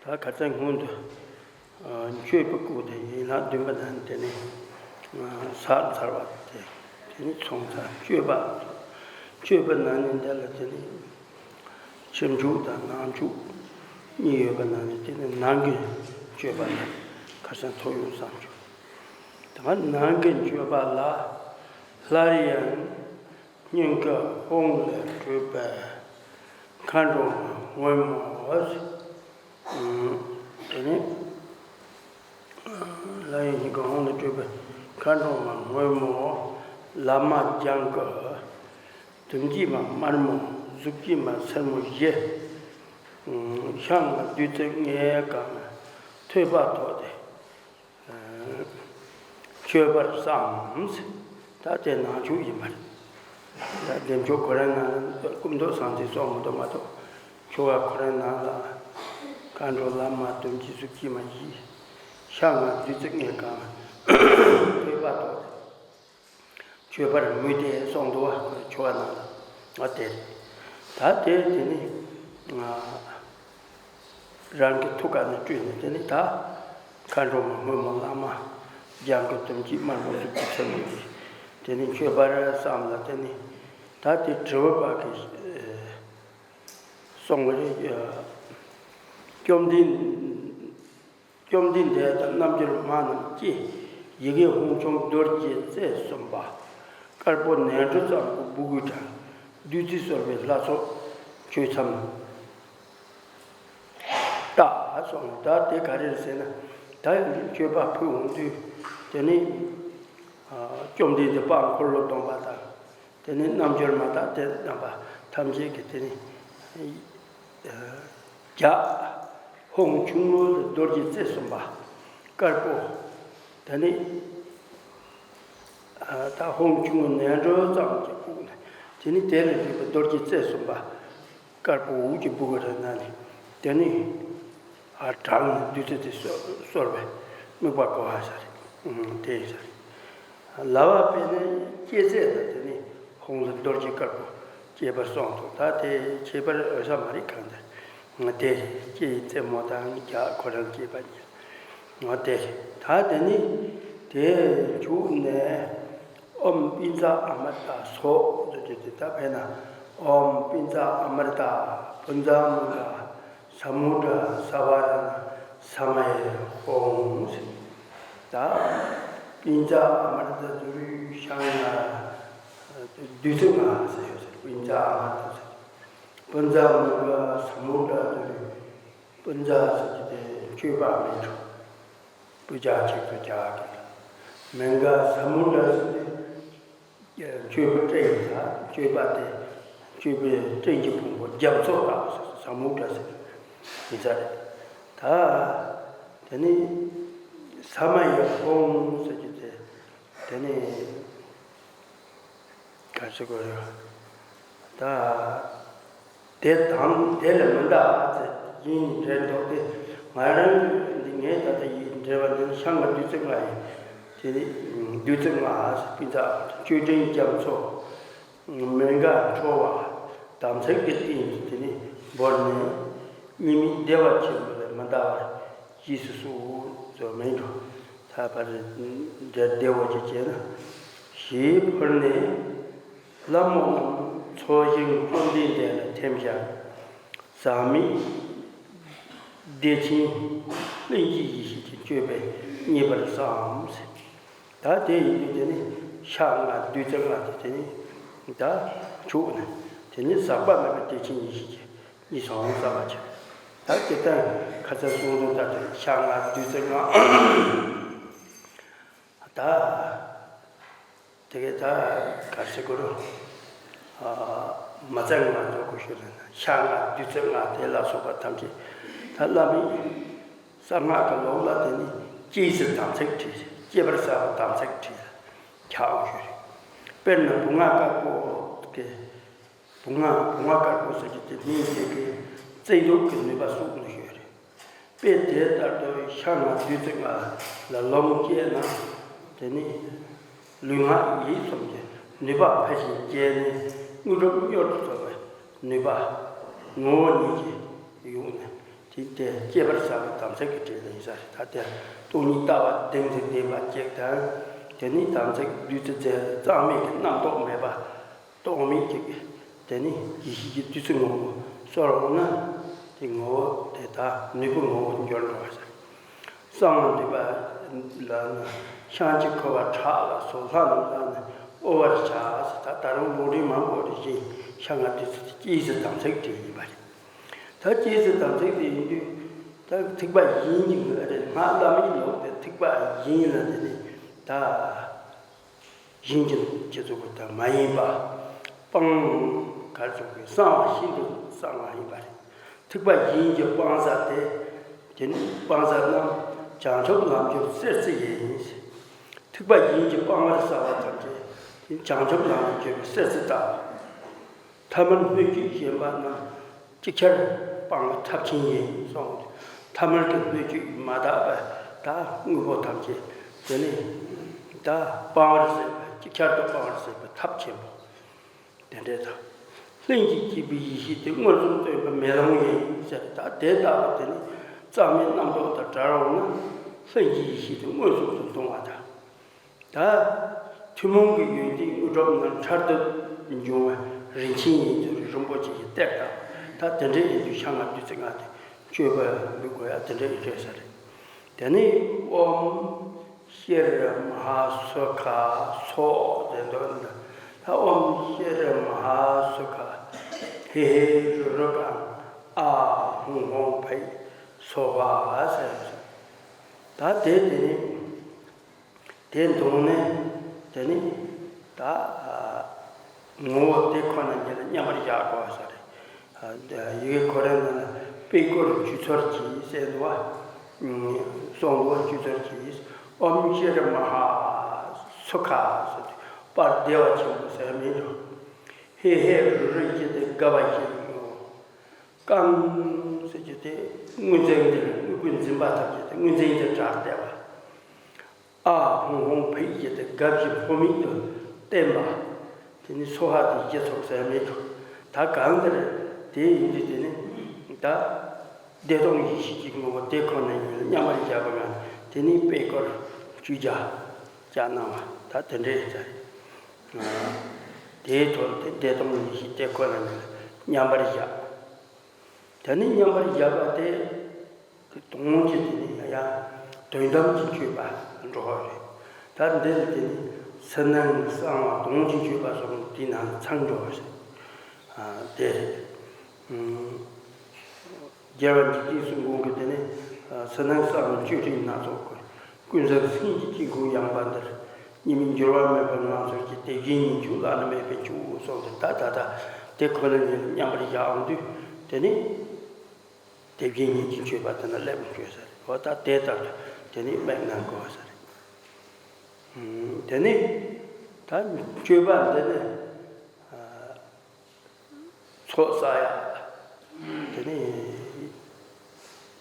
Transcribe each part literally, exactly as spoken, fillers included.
ད་ཁ་སང་སྔོན་དུ་མཆོད་པ་བསྐུལ་ཏེ་ཡན་ལག་བདུན་པ་དང་དེ་ནས་ཟབ་ཚར་བ་དེ། དེ་ནས་ཚོང་ཚར་མཆོད་པ། མཆོད་པ་ནང་ནས་འདི་ལ་དེ་ནས་ཕྱི་མཆོད་དང་ནང་མཆོད་གཉིས་ཡོད་པ་ནང་ནས་དེ་ནས་ནང་གི་མཆོད་པ་ལ་ཁ་སང་ཐོག་ཡོང་བསམ་བྱུང་། ད་ནང་གི་མཆོད་པ་ལ། སླར་ཡང་སྙིང་གི་དབང་ལས་སྤྲུལ་པའི་མཁའ་འགྲོ་མ་སྔོན་མོ། དེ་ནས་སླར་ཡང་སྙིང་གི་དབང་ལས་སྤྲུལ་པའི་མཁའ་འགྲོ་མ་སྔོན་མོ། ལ་མ་ལྗང་གུ་དུམ་སྐྱེས་མ་དམར་མོ། གཟུགས་སྐྱེས་མ་སེར་མོ་བཞི། ཤ་ལྔ་བདུད་རྩི་ལྔའི་སྒང་ལ་ཐོད་པ་ཐོགས་ཏེ། མཆོད་པར་བསམ། ད་དེ་ནང་མཆོད་ཡིན་པ་རེད། ད་བདེ་མཆོག་ཁོ་རང་ནང་ལ་སྐུ་མདོག་བཟང་ཚེ་སོགས་མི་འདུག་མ་གཏོགས། མཆོད་པ་ཁོ་རང་ནང་ལ་མཁའ་འགྲོ་ལ་མ་དུམ་གྱི་གཟུགས་ཀྱི་མ་བཞི། ཤ་ལྔ་བདུད་རྩི་ལྔའི་སྒང་ལ་ཐོད་པ་ཐོགས་ཏེ། མཆོད་པར་མོས་ཏེ་སོང་འདུག་བ། མཆོད་པ་ནང་ལ་ང་དེ་རེད། ད་དེ་དེ་ནི་ང་རང་གི་ཐུགས་ཀ་ནས་སྤྲུལ་ནས་དེ་ནི་ད་མཁའ་འགྲོ་མ་སྔོན་མོ་ལ་མ་ལྗང་གུ་དུམ་གྱི་དམར་མོ་གཟུགས་ཀྱི་ཚེར་མོ་དེ། དེ་ནི་མཆོད་པར་བསམ་ལ་དེ་ནི་ད་དེ་དྲི་བ་པ་གི་སོང་བ་རེད། བཅོམ་ལྡན། བཅོམ་ལྡན་འདས་དང་རྣལ་འབྱོར་མ་རྣམས་ཀྱིས། ཡི་གེ་ཧཱུྃ་ཕྱུང་རྡོ་རྗེ་རྩེ་གསུམ་པ། དཀར་པོ་ནས་འགྲོ་ཙམ་གྱི་སྦུ་གུའི་སྒྲ། བདུད་རྩི་གསོལ་བའི་ལྷ་ཚོགས་མཆོད་མཚམས་བཏབ་སོང་། ད་དེ་ག་རེ་རེད་ཟེར་ན། ད་མཆོད་པ་ཕུལ་འོང་དུས་དེ་ནི་བཅོམ་ལྡན་འདས་དཔལ་འཁོར་ལོ་སྡོམ་པ་དང་། དེ་ནས་རྣལ་འབྱོར་མ་དག་དེ་རྣམ་པ་ཐམས་ཅད་ཀྱིས་དེ་ནི་རྒྱ་ཧཱུྃ་ཕྱུང་ངུ་རྡོ་རྗེ་རྩེ་གསུམ་པ་དཀར་པོ། དེ་ནི་ད་ཧཱུྃ་ཕྱུང་ངུ་ནས་འགྲོ་ཙམ་གྱི་སྦུག་ནས་དེ་ནི་དེ་ལ་སྦྲགས་པའི་རྡོ་རྗེ་རྩེ་གསུམ་པ། དཀར་པོ་འོད་ཀྱི་སྦུ་གུ་རེ་ན་ནི། དེ་ནི་ཨ་གྲངས་ནི་བདུད་རྩི་དེ་གསོ་གསོལ་བའི་དམིགས་པ་གོ་བ་ས་རེད། དེ་ཡིན་ས་རེད། ལ་བ་པས་ནི་སྐྱེད་ཚལ་ལ་དེ་ནི་ཧཱུྃ་ལ་རྡོ་རྗེ་དཀར་པོ་སྐྱེས་པར་གསུངས་འདུག་ད་དེ་ཁྱད་པར་འོས་ས་མ་རེད། གང་ལྟར་དེ་སྐྱེ་ཡི་རྩེ་མོ་དང་རྒྱ་ཁོ་རང་སྐྱེས་པ་ཉིད་དེ་རེད། ད་དེ་ནི་དེ་མཇུག་ནས། ཨོཾ་པཉྩ་ཨ་མྲྀ་ཏ་སྭཱ་ཧཱ་ཟེར་གྱི་དེ་ད་བས་ན། ཨོཾ་པཉྩ་ཨ་མྲྀ་ཏ་པུཉྩ་མུ་ཌ་ས་མུ་ཌ་ས་བ་ར་ཎ་ས་མ་ཡེ་ཧཱུྃ་ཟེར། ད་པཉྩ་ཨ་མྲྀ་ཏ་དུ་རུ་ཤ་ལྔ་བདུད་རྩི་ལྔ་ཟེར་ཡོད་ཟེར། པཉྩ་ཨ་མྲྀ་ཏ་ཟེར། པུཉྩ་མུ་ཌ་ས་མུ་ཌ་དུ་རུ་པུཉྩ་ཟེར་གྱི་དེ་མཆོད་པ་མེད་འགྲོ། སྤུ་རྒྱག་ཅིག་ཏུ་རྒྱག་གི། མུ་ཌ་ས་མུ་ཌ་ཟེར་ཏེ། མཆོད་པ་སྤྲད་ཡིན་ད། མཆོད་པ་དེ། མཆོད་པའི་སྤྲིན་གྱི་ཕུང་པོ་རྒྱ་མཚོ་ལྟ་བུ་ཟེར། ས་མུ་ཌ་ཟེར་ཡིན་ས་རེད། ད། དེ་ནི། ས་མ་ཡེ་ཧཱུྃ་ཟེར་གྱི་དེ། དེ་ནི། ག་ཟེར་དགོས་རེད། ད། དེ་དང་དེ་ལས་མི་འདའ་བ་དེ་ཡིན་རེད་འདུག་སྟེ། ང་རང་འདི་ངས་ད་ལྟ་ཡིན་འདྲེ་བ་འདི་ཤ་ལྔ་བདུད་རྩི་ལྔ་ཡིན། དེ་ནི་བདུད་རྩི་ལྔ་པི་ཙ་མཆོད་སྤྲིན་རྒྱ་མཚོ། མེ་འགའ་འཕྲོ་བ། དམ་ཚིག་གི་སྟེང་དུ་དེ་ནི་བོར་ནས། གཉིས་མེད་བདེ་བ་ཆེན་པོ་ལས་མི་འདའ་བར་རྗེས་སུ་སོ་ཟེར་མིན་འགྲོ། ད་བར་འདྲེ་བདེ་བ་ཅིག་བྱས་ན། ཞེས་ཕུལ་ནས། ལྷ་མོ་རྣམས་ཚོགས་ཞིང་བཅོམ་ལྡན་འདས་ལ་ཐིམ་ཞིང་། ཟག་མེད་བདེ་ཆེན་ལྷུན་གྱིས་ཡེ་ཤེས་ཀྱི་མཆོད་པས་མཉེས་པར་བསམ། ད་དེ་ཡིན་དུས་དེ་ནི་ཤ་ལྔ་བདུད་རྩི་ལྔ་དེ་དེ་ནི་ད་བྱུག་ནས་དེ་ནི་ཟག་པ་མེད་པའི་བདེ་ཆེན་ཡེ་ཤེས་ཀྱི་མཉེས་སོང་བསམ་པ་བྱས། ད་དེ་ལྟར་ཁ་ཚ་གསུང་རྩོམ་ད་དེ་ཤ་ལྔ་བདུད་རྩི་ལྔ། ད། དེ་གས་ད་ག་རེ་ཟེར་དགོས་རུང་། མ་རྩ་ལྔ་འཇོག་དགོས་ཤོད་ལ་ན་ཤ་ལྔ་བདུད་རྩི་ལྔ་དེ་ལ་སོགས་པ་ཐམས་ཅད་ད་བླ་མའི་གསང་སྔགས་ཀྱི་ལུགས་ལ་དེ་ནི་སྐྱེས་ཟེར་དམ་ཚིག་བྲིས། སྐྱེ་བར་བྱ་བ་དམ་ཚིག་བྲིས་ཁྱག་ཤོད་རེད། དཔེར་ན་བུ་ལྔ་དཀར་པོ་དེ། བུ་ལྔ་བུ་ལྔ་དཀར་པོ་ཟེར་གྱི་དེ་སྨན་དེ་གི་བཙན་དུག་གི་ནུས་པ་གསུངས་ནས་ཡོད་རེད། དཔེ་དེ་ལྟར་དུ་ཤ་ལྔ་བདུད་རྩི་ལྔ་ལ་ལོངས་སྤྱད་ན། དེ་ནི་ལུས་ངག་ཡིད་གསུམ་གྱི་ནུས་པ་འཕེལ་ཞིང་རྒྱས་ནས་དངོས་གྲུབ་མྱུར་དུ་ཐོབ་པའི་ནུས་པ་ངོ་བོ་ཉིད་ཀྱིས་ཡོང་ནས། དེ་སྐྱེད་པར་བྱ་བའི་དམ་ཚིག་གི་གྲས་ལ་ཡིན་ས་རེད། ད་དེ་སྟོང་ཉིད་ལྟ་བ་གདེང་ཚོད་ལྡན་པ་གཅིག་དང་། དེ་ནས་དམ་ཚིག་བདུད་རྩི་རྫས་གཙང་མའི་གི་རྣམ་རྟོག་མེད་པ། རྟོག་མེད་ཀྱི་དེ་ནི་ཡེ་ཤེས་ཀྱི་བདུད་རྩི་ངོ་བོ་གསལ་བ་ན། དེ་ངོ་བོ་དེ་དག་ནུས་པའི་ངོ་བོ་འགྱུར་འགྲོ་བ་ཟེར། གསང་བ་འདུས་པ་ལ་ནི་བཤང་གཅི་ཁུ་བ་ཁྲག་ལ་སོགས་ལྷ་རྣམས་ལ་ནི་དབུལ་བར་བྱ་ཟེར། ད་ད་རུང་ལུང་རིགས་མང་པོ་རེ་བཞིན་བཤང་བ་བདུད་རྩི་དེ་སྐྱེད་ཚལ་དམ་ཚིག་དེ་ཡིན་པ་རེད། ད་སྐྱེད་ཚལ་དམ་ཚིག་དེ་ཡིན་དུས། ད་ཐེག་པ་གཞན་གྱི་ངོས་རེད། སྔགས་བླ་མེད་ལུགས་དེ་ཐེག་པ་གཞན་ལ་དེ་ནི་ད། གཞན་གྱི་ཁྱེད་ཚོ་གི་ད་མ་ཡིན་པ། སྤང་གར་ཚོ་གི་གསང་བ་ཤིན་ཏུ་གསང་བ་ཡིན་པ་རེད། ཐེག་པ་གཞན་གྱི་སྤང་བྱ་དེ། དེ་ནི་སྤང་བྱ་རྣམས་བྱང་ཆུབ་ལམ་གྱི་གསེར་རྩི་ཡིན། ཐེག་པ་གཞན་གྱི་སྤང་བར་བྱ་བ་ཐམས་ཅད་དེ་བྱང་ཆུབ་ལམ་ལ་འཇུག་པའི་གསེར་རྩི་ལྟ་བུ། ཐ་མལ་སྣོད་བཅུད་ཞེན་པ་རྣམས་ཅིག་ཆར་སྤང་བའི་ཐབས་ཆེན་ཡིན་གསུངས། ཐ་མལ་གྱི་སྣོད་བཅུད་མ་དག་པའི་ད་དངོས་པོ་ཐམས་ཅད་དེ་ནི་ད་སྤང་བར་བྱེད་པའི་ཅིག་ཆར་དུ་སྤང་བར་བྱེད་པའི་ཐབས་ཆེན་པོ་དེ་འདྲ་དང་། ལྷན་ཅིག་སྐྱེས་པའི་ཡེ་ཤེས་དེ་མངོན་སུམ་སྟོན་པའི་མེ་ལོང་ཡིན་ཟེར། ད་དེ་ལྟ་བུ་དེ་ནི་གཙང་མའི་རྣམ་རྟོག་དང་བྲལ་བ་ན་ལྷན་ཅིག་ཡེ་ཤེས་དེ་མངོན་སུམ་དུ་སྟོན་པ་དང་། ད་ཐུན་མོང་གི་ཡོན་ཏན་དངོས་གྲུབ་རྣམས་འཕྲལ་དུ་འབྱུང་བའི་རིན་ཆེན་ཡིན་ཟེར། རིན་པོ་ཆེ་ཡི་གཏེར་དང་། ད་དེ་འདྲ་ཡིན་དུས་བཤང་བ་བདུད་རྩི་ལྔ་དེ་སྤྱོད་པ་འབུལ་དགོས་ཡ་དེ་འདྲ་ཡིན་དྲན་ས་རེད། དེ་ནས་ཨོཾ་ཤྲཱི་མ་ཧཱ་སུ་ཁ་སོགས་དེ་འདོན་འདི། ད་ཨོཾ་ཤྲཱི་མ་ཧཱ་སུ་ཁ་ཧེ་ཧེ་རུ་རུ་ཀཾ་ཨཱཿཧཱུྃ་ཧཱུྃ་ཕཊ་སྭཱ་ཧཱ་ཟེར། ད་དེ་དེ་ནི། དེ་འདོན་ནས་དེ་ནི་ད་ངོ་བོ་དེ་ཁོ་ན་ཉིད་ལ་མཉམ་པར་བཞག་དགོས་ས་རེད། ཡི་གེ་ཁོ་རའི་ནང་ལ་པད་ཀོར་བཅུ་ཚོར་གྱིས་ཟེར་འདུག་བ། གསུང་གོ་བཅུ་ཚོར་གྱིས། ཨོཾ་ཤྲཱི་མ་ཧཱ་སུ་ཁ་ཟེར་ཏེ་པར་བདེ་བ་ཆེན་པོ་ཟེར་མིན་འགྲོ། ཧེ་ཧེ་རུ་རུ་བྱས་ཏེ་དགའ་བ་བྱེད་ཀཾ་ཟེར་རྒྱུ་དེ་དངོས་འཛིན་དེ་དངོས་པོའི་འཛིན་པ་ཐམས་ཅད་དེ་དངོས་འཛིན་དེ་བྲལ་བསྡད་པ། ཨཱཿཧཱུྃ་ཧཱུྃ་ཕཊ་ཡེ་ཏེ་དགའ་བཞིན་ཕོ་མིག་ཏུ་བསྟན་པ། དེ་ནི་སྭཱ་ཧཱ་དེ་བཞི་ཚོགས་ཟེར་མེད་དོ། ད་གང་ལྟར་དེ་ཡིན་དུས་དེ་ནི་ད་བདེ་སྟོང་ཡེ་ཤེས་ཀྱི་ངོ་བོ་དེ་ཁོ་ན་ཉིད་ལ་མཉམ་པར་བཞག་པ་ཡང་དེ་ནི་པད་ཀོར་བཅུ་བརྒྱ་བརྒྱ་གནང་བ་ད་དེ་འདྲའི་ཡིན་ས་རེད། དེའི་ཐོག་དེ་བདེ་སྟོང་ཡེ་ཤེས་དེ་ཁོ་ན་ཉིད་ལ་མཉམ་པར་བཞག་དེ་ནི་མཉམ་པར་བཞག་པ་དེ། དོན་གྱི་དེ་ནི་ཡང་དོན་དམ་གྱི་སྤྱོད་པ་འགྲོ་བ་རེད། ད་འདིར་དེ་ནི་ཕྱི་ནང་གསང་བ་དོན་གྱི་སྤྱོད་པ་སོགས་དེའི་ནང་ཚང་འགྲོ་བ་རེད། དེ་རེད། རྒྱལ་བ་འཇིག་རྟེན་གསུམ་མགོན་གྱི་དེ་ནི་ཕྱི་ནང་གསང་བའི་བཅུད་དྲིལ་སྣ་ཚོགས་ཀུན་ཀུན་བཟང་སེང་གེའི་དཀྱིལ་འཁོར་ཡངས་པ་འདིར། གཉིས་མེད་འགྱུར་བ་མེད་པའི་ངང་ཚུལ་གྱིས། དེ་བཞིན་ཉིད་མཆོག་བླ་ན་མེད་པའི་ཆོས་གསུངས་ཏེ། ད་ད་ད་དེ་ཁོ་ན་ཉིད་ལ་མཉམ་པར་བཞག་འོང་དུས་དེ་ནི། དེ་བཞིན་ཉིད་ཀྱི་མཆོད་པ་དེ་ན་སླེབས་དགོས་ས་རེད། འོ་ད་དེ་ལྟར་དུ་དེ་ནི་སྨན་གནང་དགོས་ས་རེད། དེ་ནི་ད་མཆོད་པ་འདི་ནི་ཚོགས་བསགས་ཡ། དེ་ནི་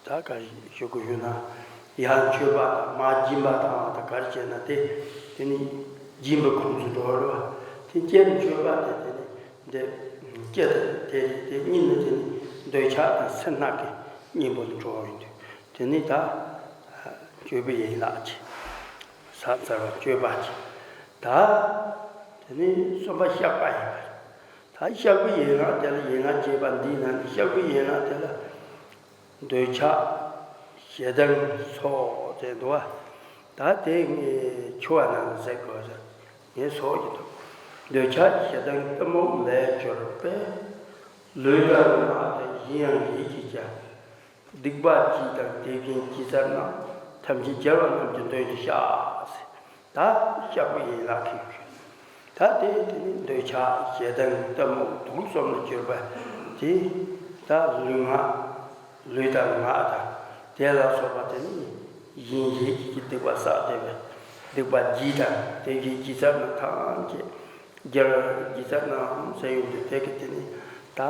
ད་ག་ཞུ་དགོས་ཞུ་ན། ཡར་མཆོད་པ་དང་མར་སྦྱིན་པ་བཏང་བ་དང་ག་རེ་བྱས་ན་དེ་དེ་ནི་སྦྱིན་པའི་ཁོངས་སུ་འགྲོ་བ་རེད་བ། དེ་སྐྱེར་མཆོད་པ་དེ་དེ་ནི། འདི་སྐྱེ་དང་དེ་དེ་གཉིས་ནི་དེ་ནི་འདོད་ཆགས་དང་སེར་སྣ་གི་གཉེན་པོ་ལ་འགྲོ་བ་ཡིན་དུས། དེ་ནི་ད་སྤྱོད་པའི་ཡན་ལག་ཅིག་ཟ་ཟ་བ་སྤྱོད་པ་ཅིག་ད་དེ་ནི་གསུམ་པ་བཤགས་པ་ཡིན་པ། ད་བཤགས་པའི་ཡན་ལག་དེ་ལ་ཡན་ལག་བརྒྱད་པ་འདིའི་ནང་ནས་བཤགས་པའི་ཡན་ལག་དེ་ལ། འདོད་ཆགས་ཞེ་སྡང་སོགས་ཟེར་འདུག་བ། ད་དེ་ངས་ཆུ་བ་ནང་ཟེར་དགོས་ཟེར། ངས་སོགས་ཀྱི་འདུག་འདོད་ཆགས་ཞེ་སྡང་གཏི་མུག་ལས་གྱུར་པའི། ལུས་དང་ངག་དང་ཡིད་ཡང་ཡིད་ཀྱིས་ཀྱང་། སྡིག་པ་བགྱིས་དང་དེ་བཞིན་བགྱིད་ཚར་རྣམས། ཐམས་ཅད་རྒྱལ་བ་རྣམས་ཀྱི་མདུན་དུ་བཤགས་ཟེར། ད་བཤགས་པའི་ཡན་ལག་གི་ད་དེ་དེ་ནི་འདོད་ཆགས་ཞེ་སྡང་གཏི་མུག་དུག་གསུམ་ལ་གྱུར་པ་དེ་ད་ལུས་ངག་ལུས་དང་ངག་དང་དེ་ལ་སོགས་པ་དེ་ནི་ཡིད་ཡིད་ཀྱི་སྡིག་པ་བསགས་བསྡད་པའི་སྡིག་པ་བགྱིས་དང་དེ་བཞིན་བགྱིད་ཚར་རྣམས་ཐམས་ཅད་རྒྱལ་བ་བགྱིད་ཚར་རྣམས་ཟེར་ཡོང་དུས་དེ་གི་དེ་ནི་ད།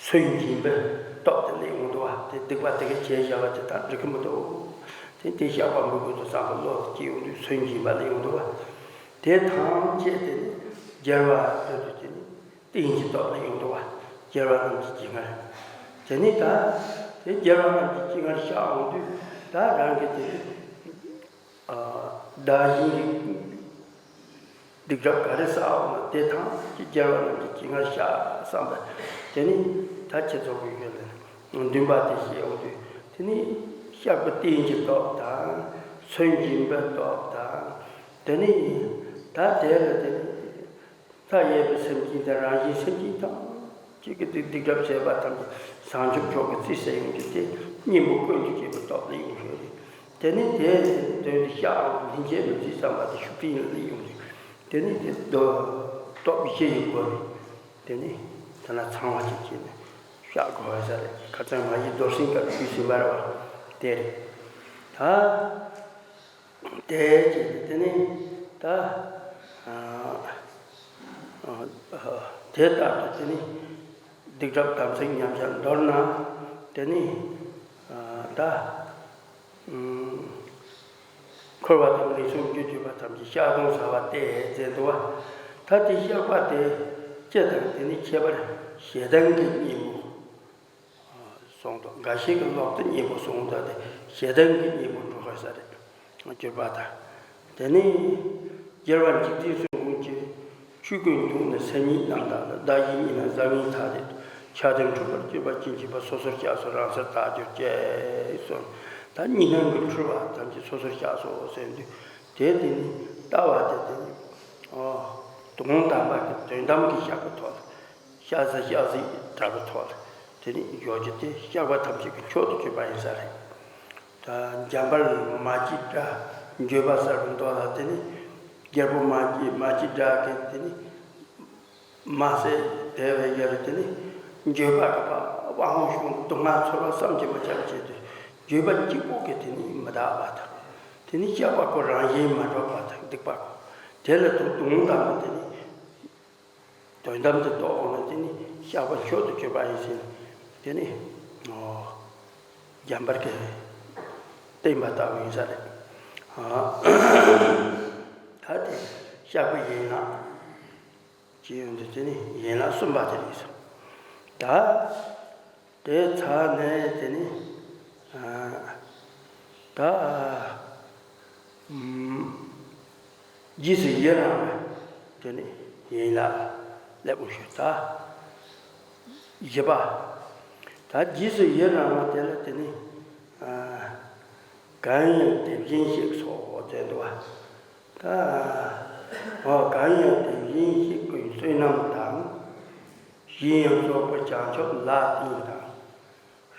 སུན་འབྱིན་པའི་སྟོབས་དེ་སླེབས་ཡོང་འདུག་བ། དེ་སྡིག་པ་དེ་གས་བྱས་བཞག་པ་དེ་དག་འགྲིག་གི་མི་འདུག་དེ་དེ་བཤགས་པ་འབུལ་དགོས་འདུག་བསམ་པ་བློ་དེ་སྐྱེ་ཡོང་དུས་སུན་འབྱིན་པ་སླེབས་ཡོང་འདུག་བ། དེ་ཐམས་ཅད་དེ་ནི་རྒྱལ་བ་དེ་ཚོ་དེ་ནི་རྟེན་གྱི་སྟོབས་སླེབས་ཡོང་འདུག་བ། རྒྱལ་བ་རྣམས་ཀྱི་སྦྱིན་བདག་དེ་ནི་ད་ དེ་རྒྱལ་བ་རྣམས་ཀྱི་སྤྱན་སྔར་ཤར་འོང་དུས་ད་རང་གི་དེ་ནི་བདག་གཞན་གྱི་སྡིག་སྒྲིབ་ག་རེ་བསགས་འོང་ན་དེ་ཐམས་ཅད་རྒྱལ་བ་རྣམས་ཀྱི་སྤྱན་སྔར་ཤར་བསམ་པ། དེ་ནི་ད་ཁྱེད་ཚོ་གི་ཡོད་ལ་འདུན་པ་དེ་བཤད་འོང་དུས་དེ་ནི་བཤགས་པ་རྟེན་གྱི་སྟོབས་དང་མཚོན་གྱི་འབུལ་སྟོབས་དང་། དེ་ནི་ད་དེ་ལ་དེ་ནི། མཐའ་ཡས་པའི་སེམས་ཅན་དང་རང་བཞིན་སེམས་ཅན་ཐམས་ཅད་ཀྱི་སྡིག་སྡིག་སྒྲིབ་བྱས་པ་ཐམས་ཅད་བྱང་ཆུབ་མཆོག་གི་རྩིས་སུ་ཡོང་གི་དེ་གཉེན་པོ་ཀུན་ཏུ་སྤྱོད་པའི་སྟོབས་ལ་ཡོང་ཞོར་རེད། དེ་ནི་དེ་དོན་དུ་ཤ་འོང་ལྷན་སྐྱེས་མི་རྩིས་བསམ་པ་དེ་ཤུགས་ཀྱིས་ཡིན་ལ་ཡོང་རེད། དེ་ནི་དེ་སྟོབས་བཞི་ཡི་སྒོ་ནས་དེ་ནི་དེ་ན་ཚང་བ་ཅིག་བྱས་ནས་བཤགས་དགོས་པ་ས་རེད། ཁ་ཚང་མ་ཡི་རྡོར་སེམས་སྐབས་དུས་ཟིན་པ་རེད་བ། དེ་རེད། ད། དེ་བྱས་ཏེ་དེ་ནི་ད་ཨ་ཨ་དེ་ལྟར་དུ་དེ་ནི་སྡིག་སྒྲིབ་དམ་ཚིག་ཉམས་ཆག་མདོར་ན་དེ་ནི་ཨ་ད་ཨུམ་འཁོར་བ་དང་ངན་སོང་རྒྱུ་བརྗོད་པ་ཐམས་ཅད་བཤགས་སྡོམ་ཟ་བ་སྟེ་མཛད་འདུག་བ། ད་དེ་བཤགས་པ་དེ་ཅི་དང་དེ་ནི་ཁྱད་པར་ཞེ་སྡང་གི་གཉེན་པོ། གསུངས་འདུག་འགའ་ཞིག་གིས་ལོག་ལྟའི་གཉེན་པོ་གསུངས་འདུག་དེ་ཞེ་སྡང་གི་གཉེན་པོ་འགྲོ་དགོས་ས་རེད། གྱུར་པ་དང་། དེ་ནས་རྒྱལ་བ་འཇིག་རྟེན་གསུམ་མགོན་གྱི་ཆོས་ཀུན་མཐོང་ནས་སེམས་ཉིད་རྣམ་དག་ལ། བདག་གཞན་གཉིས་ན་བཟང་ངན་ཐ་དད་དུ། ཆགས་ལྡན་འཁྲུལ་པར་གྱུར་པ་ཅི་མཆིས་པ། སོ་སོར་བཤགས་སོ་རང་སར་དག་གྱུར་ཅེས་གསུངས། ད་གཉིས་སྣང་གི་འཁྲུལ་པ་ཐམས་ཅད་སོ་སོར་བཤགས་སོ་ཟེར་དུས་དེ་དེ་ནི་ལྟ་བ་དེ་དེ་ནི་ཨོ་དོན་དམ་པ་གི་དོན་དམ་གྱི་བཤགས་པའི་ཐོག་ལ། བཤགས་ས་བཤགས་སའི་གྲྭ་པའི་ཐོག་ལ་དེ་ནི་འཇོག་རྒྱུ་དེ་བཤགས་པ་ཐམས་ཅད་ཀྱི་མཆོག་ཏུ་གྱུར་པ་ཡིན་ས་རེད། ད་འཇམ་དཔལ་མ་སྐྱེས་དགྲ་འགྱོད་པ་གསར་པའི་མདོ་ལ་དེ་ནི་རྒྱལ་པོ་མ་སྐྱེས་མ་སྐྱེས་དགྲ་གིས་དེ་ནི་མ་བསད་དེ་བས་ཡར་དེ་ནི་འགྱོད་པ་གི་པ་དབང་བོ་ཤོང་སྡུག་བསྔལ་ཚོར་བ་བསམ་གྱིས་མི་ཁྱབ་བྱེད་དུས་འགྱོད་པ་གཅིག་པོ་གིས་དེ་ནི་མི་དག་པ་དང་། དེ་ནི་བཤགས་པ་ཁོ་རང་བཞིན་མ་གྲུབ་པ་དང་སྡིག་པ་ཁོ་དེ་ལ་དུ་དུང་དམ་པ་དེ་ནི། དོན་དམ་དུ་རྟོགས་འོང་ན་དེ་ནི་བཤགས་པ་མཆོག་ཏུ་གྱུར་པ་ཡིན་ཟེར། དེ་ནི་འོ་འཇམ་དཔལ་གྱིས་བསྟན་པ་ལྟ་བུ་ཡིན་ས་རེད། ཨ། ད་དེ་བཤགས་པའི་ཡན་ལག་ཅེས་ཡོང་དུས་དེ་ནི་ཡན་ལག་གསུམ་པ་དེ་རེད་ཟེར། ད། དེ་ཚར་ནས་དེ་ནི་ཨ་ད་ཨམ་རྗེས་སུ་ཡི་རང་བའི་དེ་ནི་ཡན་ལག་ལེགས་པོ་ཞུ་ད། བཞི་པ། ད་རྗེས་སུ་ཡི་རང་བ་དེ་ལ་དེ་ནི་ཨ་གང་ཡང་དེ་བཞིན་གཤེགས་སོགས་མཛད་འདུག་བ། ད་འོ་གང་ཡང་དེ་བཞིན་གཤེགས་པའི་བསོད་ནམས་དང་། གཞན་ཡང་རྫོགས་པའི་བྱང་ཆུབ་ལ་བརྟེན་དང་།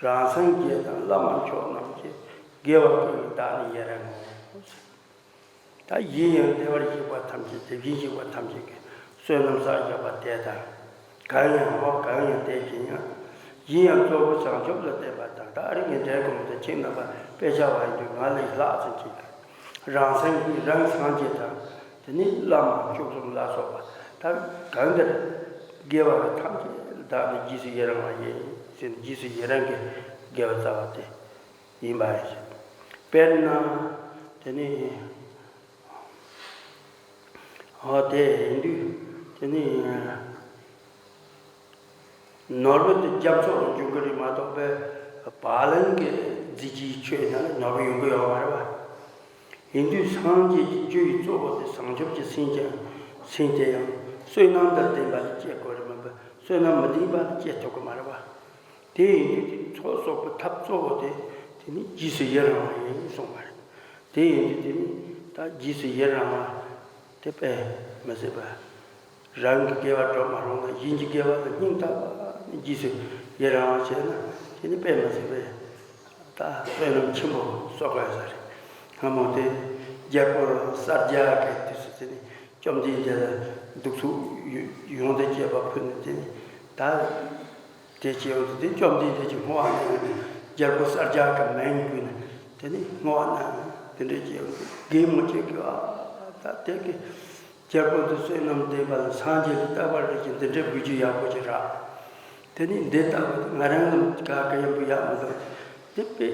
རང་སངས་རྒྱས་དང་བླ་མ་མཆོག་རྣམས་ཀྱིས། དགེ་བ་ཀུན་ལས་བདག་ནི་ཡི་རང་ངོ་། ད་གཞན་ཡང་བདེ་བར་གཤེགས་པ་ཐམས་ཅད་དེ་བཞིན་གཤེགས་པ་ཐམས་ཅད་ཀྱིས་བསོད་ནམས་བསགས་བཞག་པ་དེ་དང་། གང་ཡང་འོ་གང་ཡང་དེ་བཞིན་ཡང་། གཞན་ཡང་རྫོགས་པའི་བྱང་ཆུབ་ལ་བརྟེན་པ་དང་། ད་རིང་གི་འབྲས་བུ་དེ་ཁྱེད་རྣམ་པ་དཔེ་ཆ་བ་ཡིན་དུས་ང་ལས་ལྷག་ཙམ་ཅིག་ལ། རང་སངས་རྒྱས་རང་སངས་རྒྱས་དང་། དེ་ནི་བླ་མ་བཅུ་གསུམ་ལ་སོགས་པ་ད་གང་འདིར་དགེ་བ་ཐམས་ཅད་བདག་ནི་རྗེས་སུ་ཡི་རང་བ་ཡིན་ཟེར་ནས་རྗེས་སུ་ཡི་རང་གི་དགེ་བ་བསགས་པ་དེ་ཡིན་པ་ཡིན། དཔེར་ན་དེ་ནི་འོ་དེ་ཡིན་དུས་དེ་ནི། ནོར་བུ་དེ་རྒྱ་མཚོ་ལ་འབྱུང་གི་རེད་མ་གཏོགས་པའི་བ་ལང་གི་རྫས་ཀྱི་ཆོས་ནང་ལ་ནོར་བུ་ཡོང་གི་ཡོད་མ་རེད་བ། ཡིན་དུས་སངས་རྒྱས་ཀྱི་རྒྱུ་ཡི་གཙོ་བོ་དེ་བྱང་ཆུབ་ཀྱི་སེམས་ཀྱང་སེམས་དེ་ཡང་བསོད་ནམས་དང་ལྡན་པ་ལ་སྐྱེ་དགོས་རེད་མིན་པ་བསོད་ནམས་མི་ལྡན་པ་ལ་སྐྱེ་ཐུབ་ཀྱི་མ་རེད་བ། དེ་ཡིན་དུས་དེ་ཚོགས་གསོག་པའི་ཐབས་གཙོ་བོ་དེ་དེ་ནི་རྗེས་སུ་ཡི་རང་བ་ཡིན་གསུངས་པ་རེད། དེ་ཡིན་དུས་དེ་ནི་ད་རྗེས་སུ་ཡི་རང་བ་དེ་དཔེ་མི་སྲིད་པ། རང་གི་དགེ་བ་སྒྲུབ་མ་རུང་ན་གཞན་གྱི་དགེ་བ་ལ་སྙིང་ཐག་པ་ནས་རྗེས་སུ་ཡི་རང་བ་བྱས་ན་དེ་ནི་དཔེ་མི་སྲིད་པས་ད་བསོད་ནམས་ཆེན་པོ་གསོག་དགོས་ས་རེད། སྔ་མོ་དེ་རྒྱལ་པོ་གསལ་རྒྱལ་གྱི་དུས་སུ་དེ་ནི་བཅོམ་ལྡན་འདས་ལ་གདུགས་ཚོད་ཡོངས་དང་བཅས་པ་ཕུལ་ནས་དེ་ནི་ད། དེ་སྐྱེ་བོ་དེ་བཅོམ་ལྡན་འདས་ཀྱི་བསྔོ་བ་གནང་ནས་རྒྱལ་པོ་གསལ་རྒྱལ་གྱི་མིང་བརྐུས་ནས་དེ་ནས་བསྔོ་བ་གནང་དེ་འདྲའི་སྐྱེ་བོ་དེ་གད་མོ་བྱེད་དགོས་ཨ། ད་དེ་གི་རྒྱལ་པོ་འདི་བསོད་ནམས་ལྡན་པ་ལ་སངས་རྒྱས་ཀྱི་བསྟན་པ་རེད་ཀྱི་འདི་འདྲའི་འབུལ་རྒྱུ་ཡག་པོ་ཅིག་རག་དེ་ནས་འདི་ལྟ་བུ་ང་རང་ལ་ག་ག་ཡིན་པོ་ཡག་མི་འདུག་དེ་དཔེ་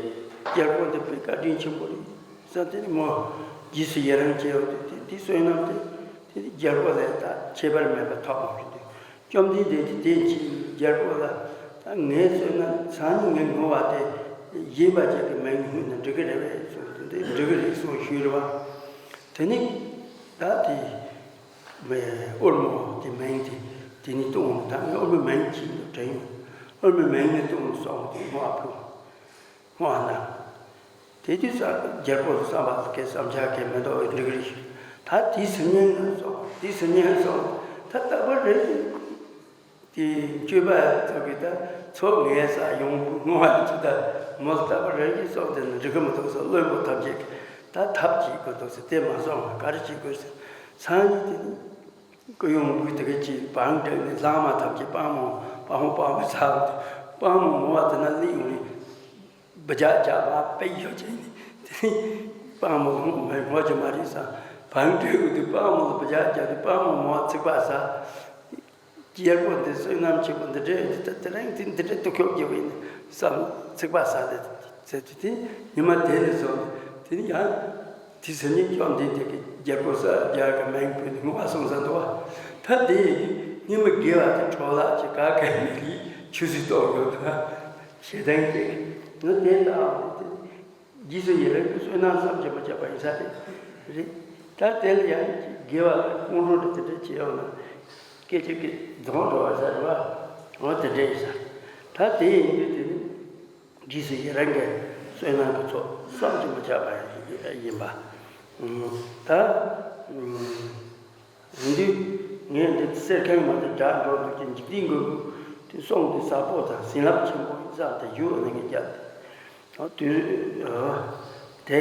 རྒྱལ་པོ་འདི་དཔེ་བཀའ་དྲིན་ཆེན་པོ་རེད་ཟེར་དེ་ནས་མོ་རྗེས་སུ་ཡི་རང་བྱས་ཡོད་དེ་དེ་བསོད་ནམས་དེ་དེ་རྒྱལ་པོ་ལས་ད་ཁྱད་པར་མེད་པ་ཐོབ་པ་རེད་འདུག་བཅོམ་ལྡན་འདས་ཀྱིས་དེ་ཕྱིར་རྒྱལ་པོ་ལ་ད་ངའི་བསོད་ནམས་སང་ཉིན་ངའི་བསྔོ་བ་དེ་ རྗེས་མ་ཅིག་གི་མིང་སྔོན་ནས་འབྲི་གི་རེད་པས་གསུངས། དེ་འདྲའི་འབྲི་གི་རེད་གསུངས་ཞུས་རེད་པ། དེ་ནི་ད་དེ་མེ་དབུལ་མོ་དེ་མིང་དེ་དེ་ནི་བཏུང་ནས། ད་ངས་དབུལ་མོའི་མིང་ཅིག་ཏུ་དྲན་ཡོང་། དབུལ་མོའི་མིང་ནི་བཏུང་ནས་སོང་དེ་སྔོ་བ་ཕུལ། སྔོ་བ་ན། དེ་དུས་ས་རྒྱལ་པོ་བསམ་པ་གི་བསམ་འཆར་གི་མེ་ཏོག་འབྲི་གི་རེད། ད་དེ་ཟིན་ཉན་སོང་། དེ་ཟིན་ཉན་སོང་། ད་ལྟ་བུ་རེད། དེ་སྤྱོད་པ་ཚོ་གི་ད་ཚོ་ངའི་ས་ཡོང་སྔོ་བ་ཅི་ད་མོ་ལྟ་བུ་རེད་ཀྱི་སོགས་དེ་ནི་འགྲིག་གི་མི་འདུག་ཟེར། བློན་པོ་ཐམས་ཅད་ཀྱིས་ད་ཐབས་ཅིག་དགོས་འདུག་ཟེར། དེ་མ་སོང་ན་ག་རེ་བྱེད་དགོས་ཟེར། སང་ཉིན་དེ་ནི་སྐུ་ཡོང་བུ་དེ་ག་ཅིག་བང་བསྒྲིགས་ནས་ལྷག་མ་ཐམས་ཅད་སྤང་མོ་སྤང་མོ་སྤང་མོ་ཟ། སྤང་མོ་མོ་བ་དེ་ན་སླེབས་ཡོང་ནས་འབུ་ཇག་ཇག་མ་དཔེ་ཡོད་ཅིག་ནི་དེ་ནི་སྤང་མོ་ལྷུང་མ་ངོ་ཅི་མ་རེད་ས། བང་བསྒྲིགས་དུས་སྤང་མོ་ལ་འབུ་ཇག་ཇག་དུས་སྤང་མོ་མོ་བ་ཚིག་པ་ཟ། རྒྱལ་པོ་འདི་བསོད་ནམས་ཆེན་པོ་འདི་འདྲས་འདི་ལྟ་དེ་རིང་འདི་འདི་འདྲས་སྡུག་ཤོས་རྒྱབ་ཡིན་བསམ་ཚིག་པ་ཟ་སྟེ་ཟེར་དུས་དེ་ཉི་མ་དེ་ནས་བཟུང་དེ་ནི་ཡང་དེ་ཟེར་ཉིན་བཅོམ་ལྡན་འདས་ཀྱིས་རྒྱལ་པོ་ས་རྒྱལ་གྱི་མིང་ཕུལ་ནས་སྔོ་བ་སོང་ས་འདུག་བ། ད་དེ་ཉི་མ་དགེ་བ་དེ་འཕྲོ་བརླག་ཅིག་ག་གེ་མི་ལི་ཆུ་སྲིད་གཏོང་ཡོད་ད་ཞེ་སྡང་ཅིག་ནི་དེ་ལྟ་བ་དེ། རྗེས་སུ་ཡི་རང་གི་བསོད་ནམས་བསམ་གྱིས་མི་ཁྱབ་པ་ཡིན་ས་རེད། རེད། ད་དེ་ལ་ཡང་དགེ་བ་ལ་ཁོང་ཁྲོ་དེ་འདྲ་བྱེད་ཡོང་ན་སྐད་ཅིག་གིས་རྫོགས་འགྲོ་བ་ཟེར་བ། འོ་དེ་འདྲ་ཡིན་ས། ད་དེ་ཡིན་དུས་དེ་ནི་རྗེས་སུ་ཡི་རང་གི་བསོད་ནམས་ཀྱི་ཚོགས་བསམ་གྱིས་མི་ཁྱབ་པ་ཡིན་པ། ད། ཡིན་དུས། ངས་འདི་གསེར་ཁེངས་མ་དེ་དགྲ་འགྲོ་འདུག་ཅིང་འཇིག་རྟེན་མགོན་པོ་དེ་སོང་དུས་ཟབ་པོ་དང་བྱིན་རླབས་ཆེན་པོ་ཡིན་ཙང་དེ་ཡུལ་ནས་ངས་བརྒྱབ་སྟེ། དུས་དེ་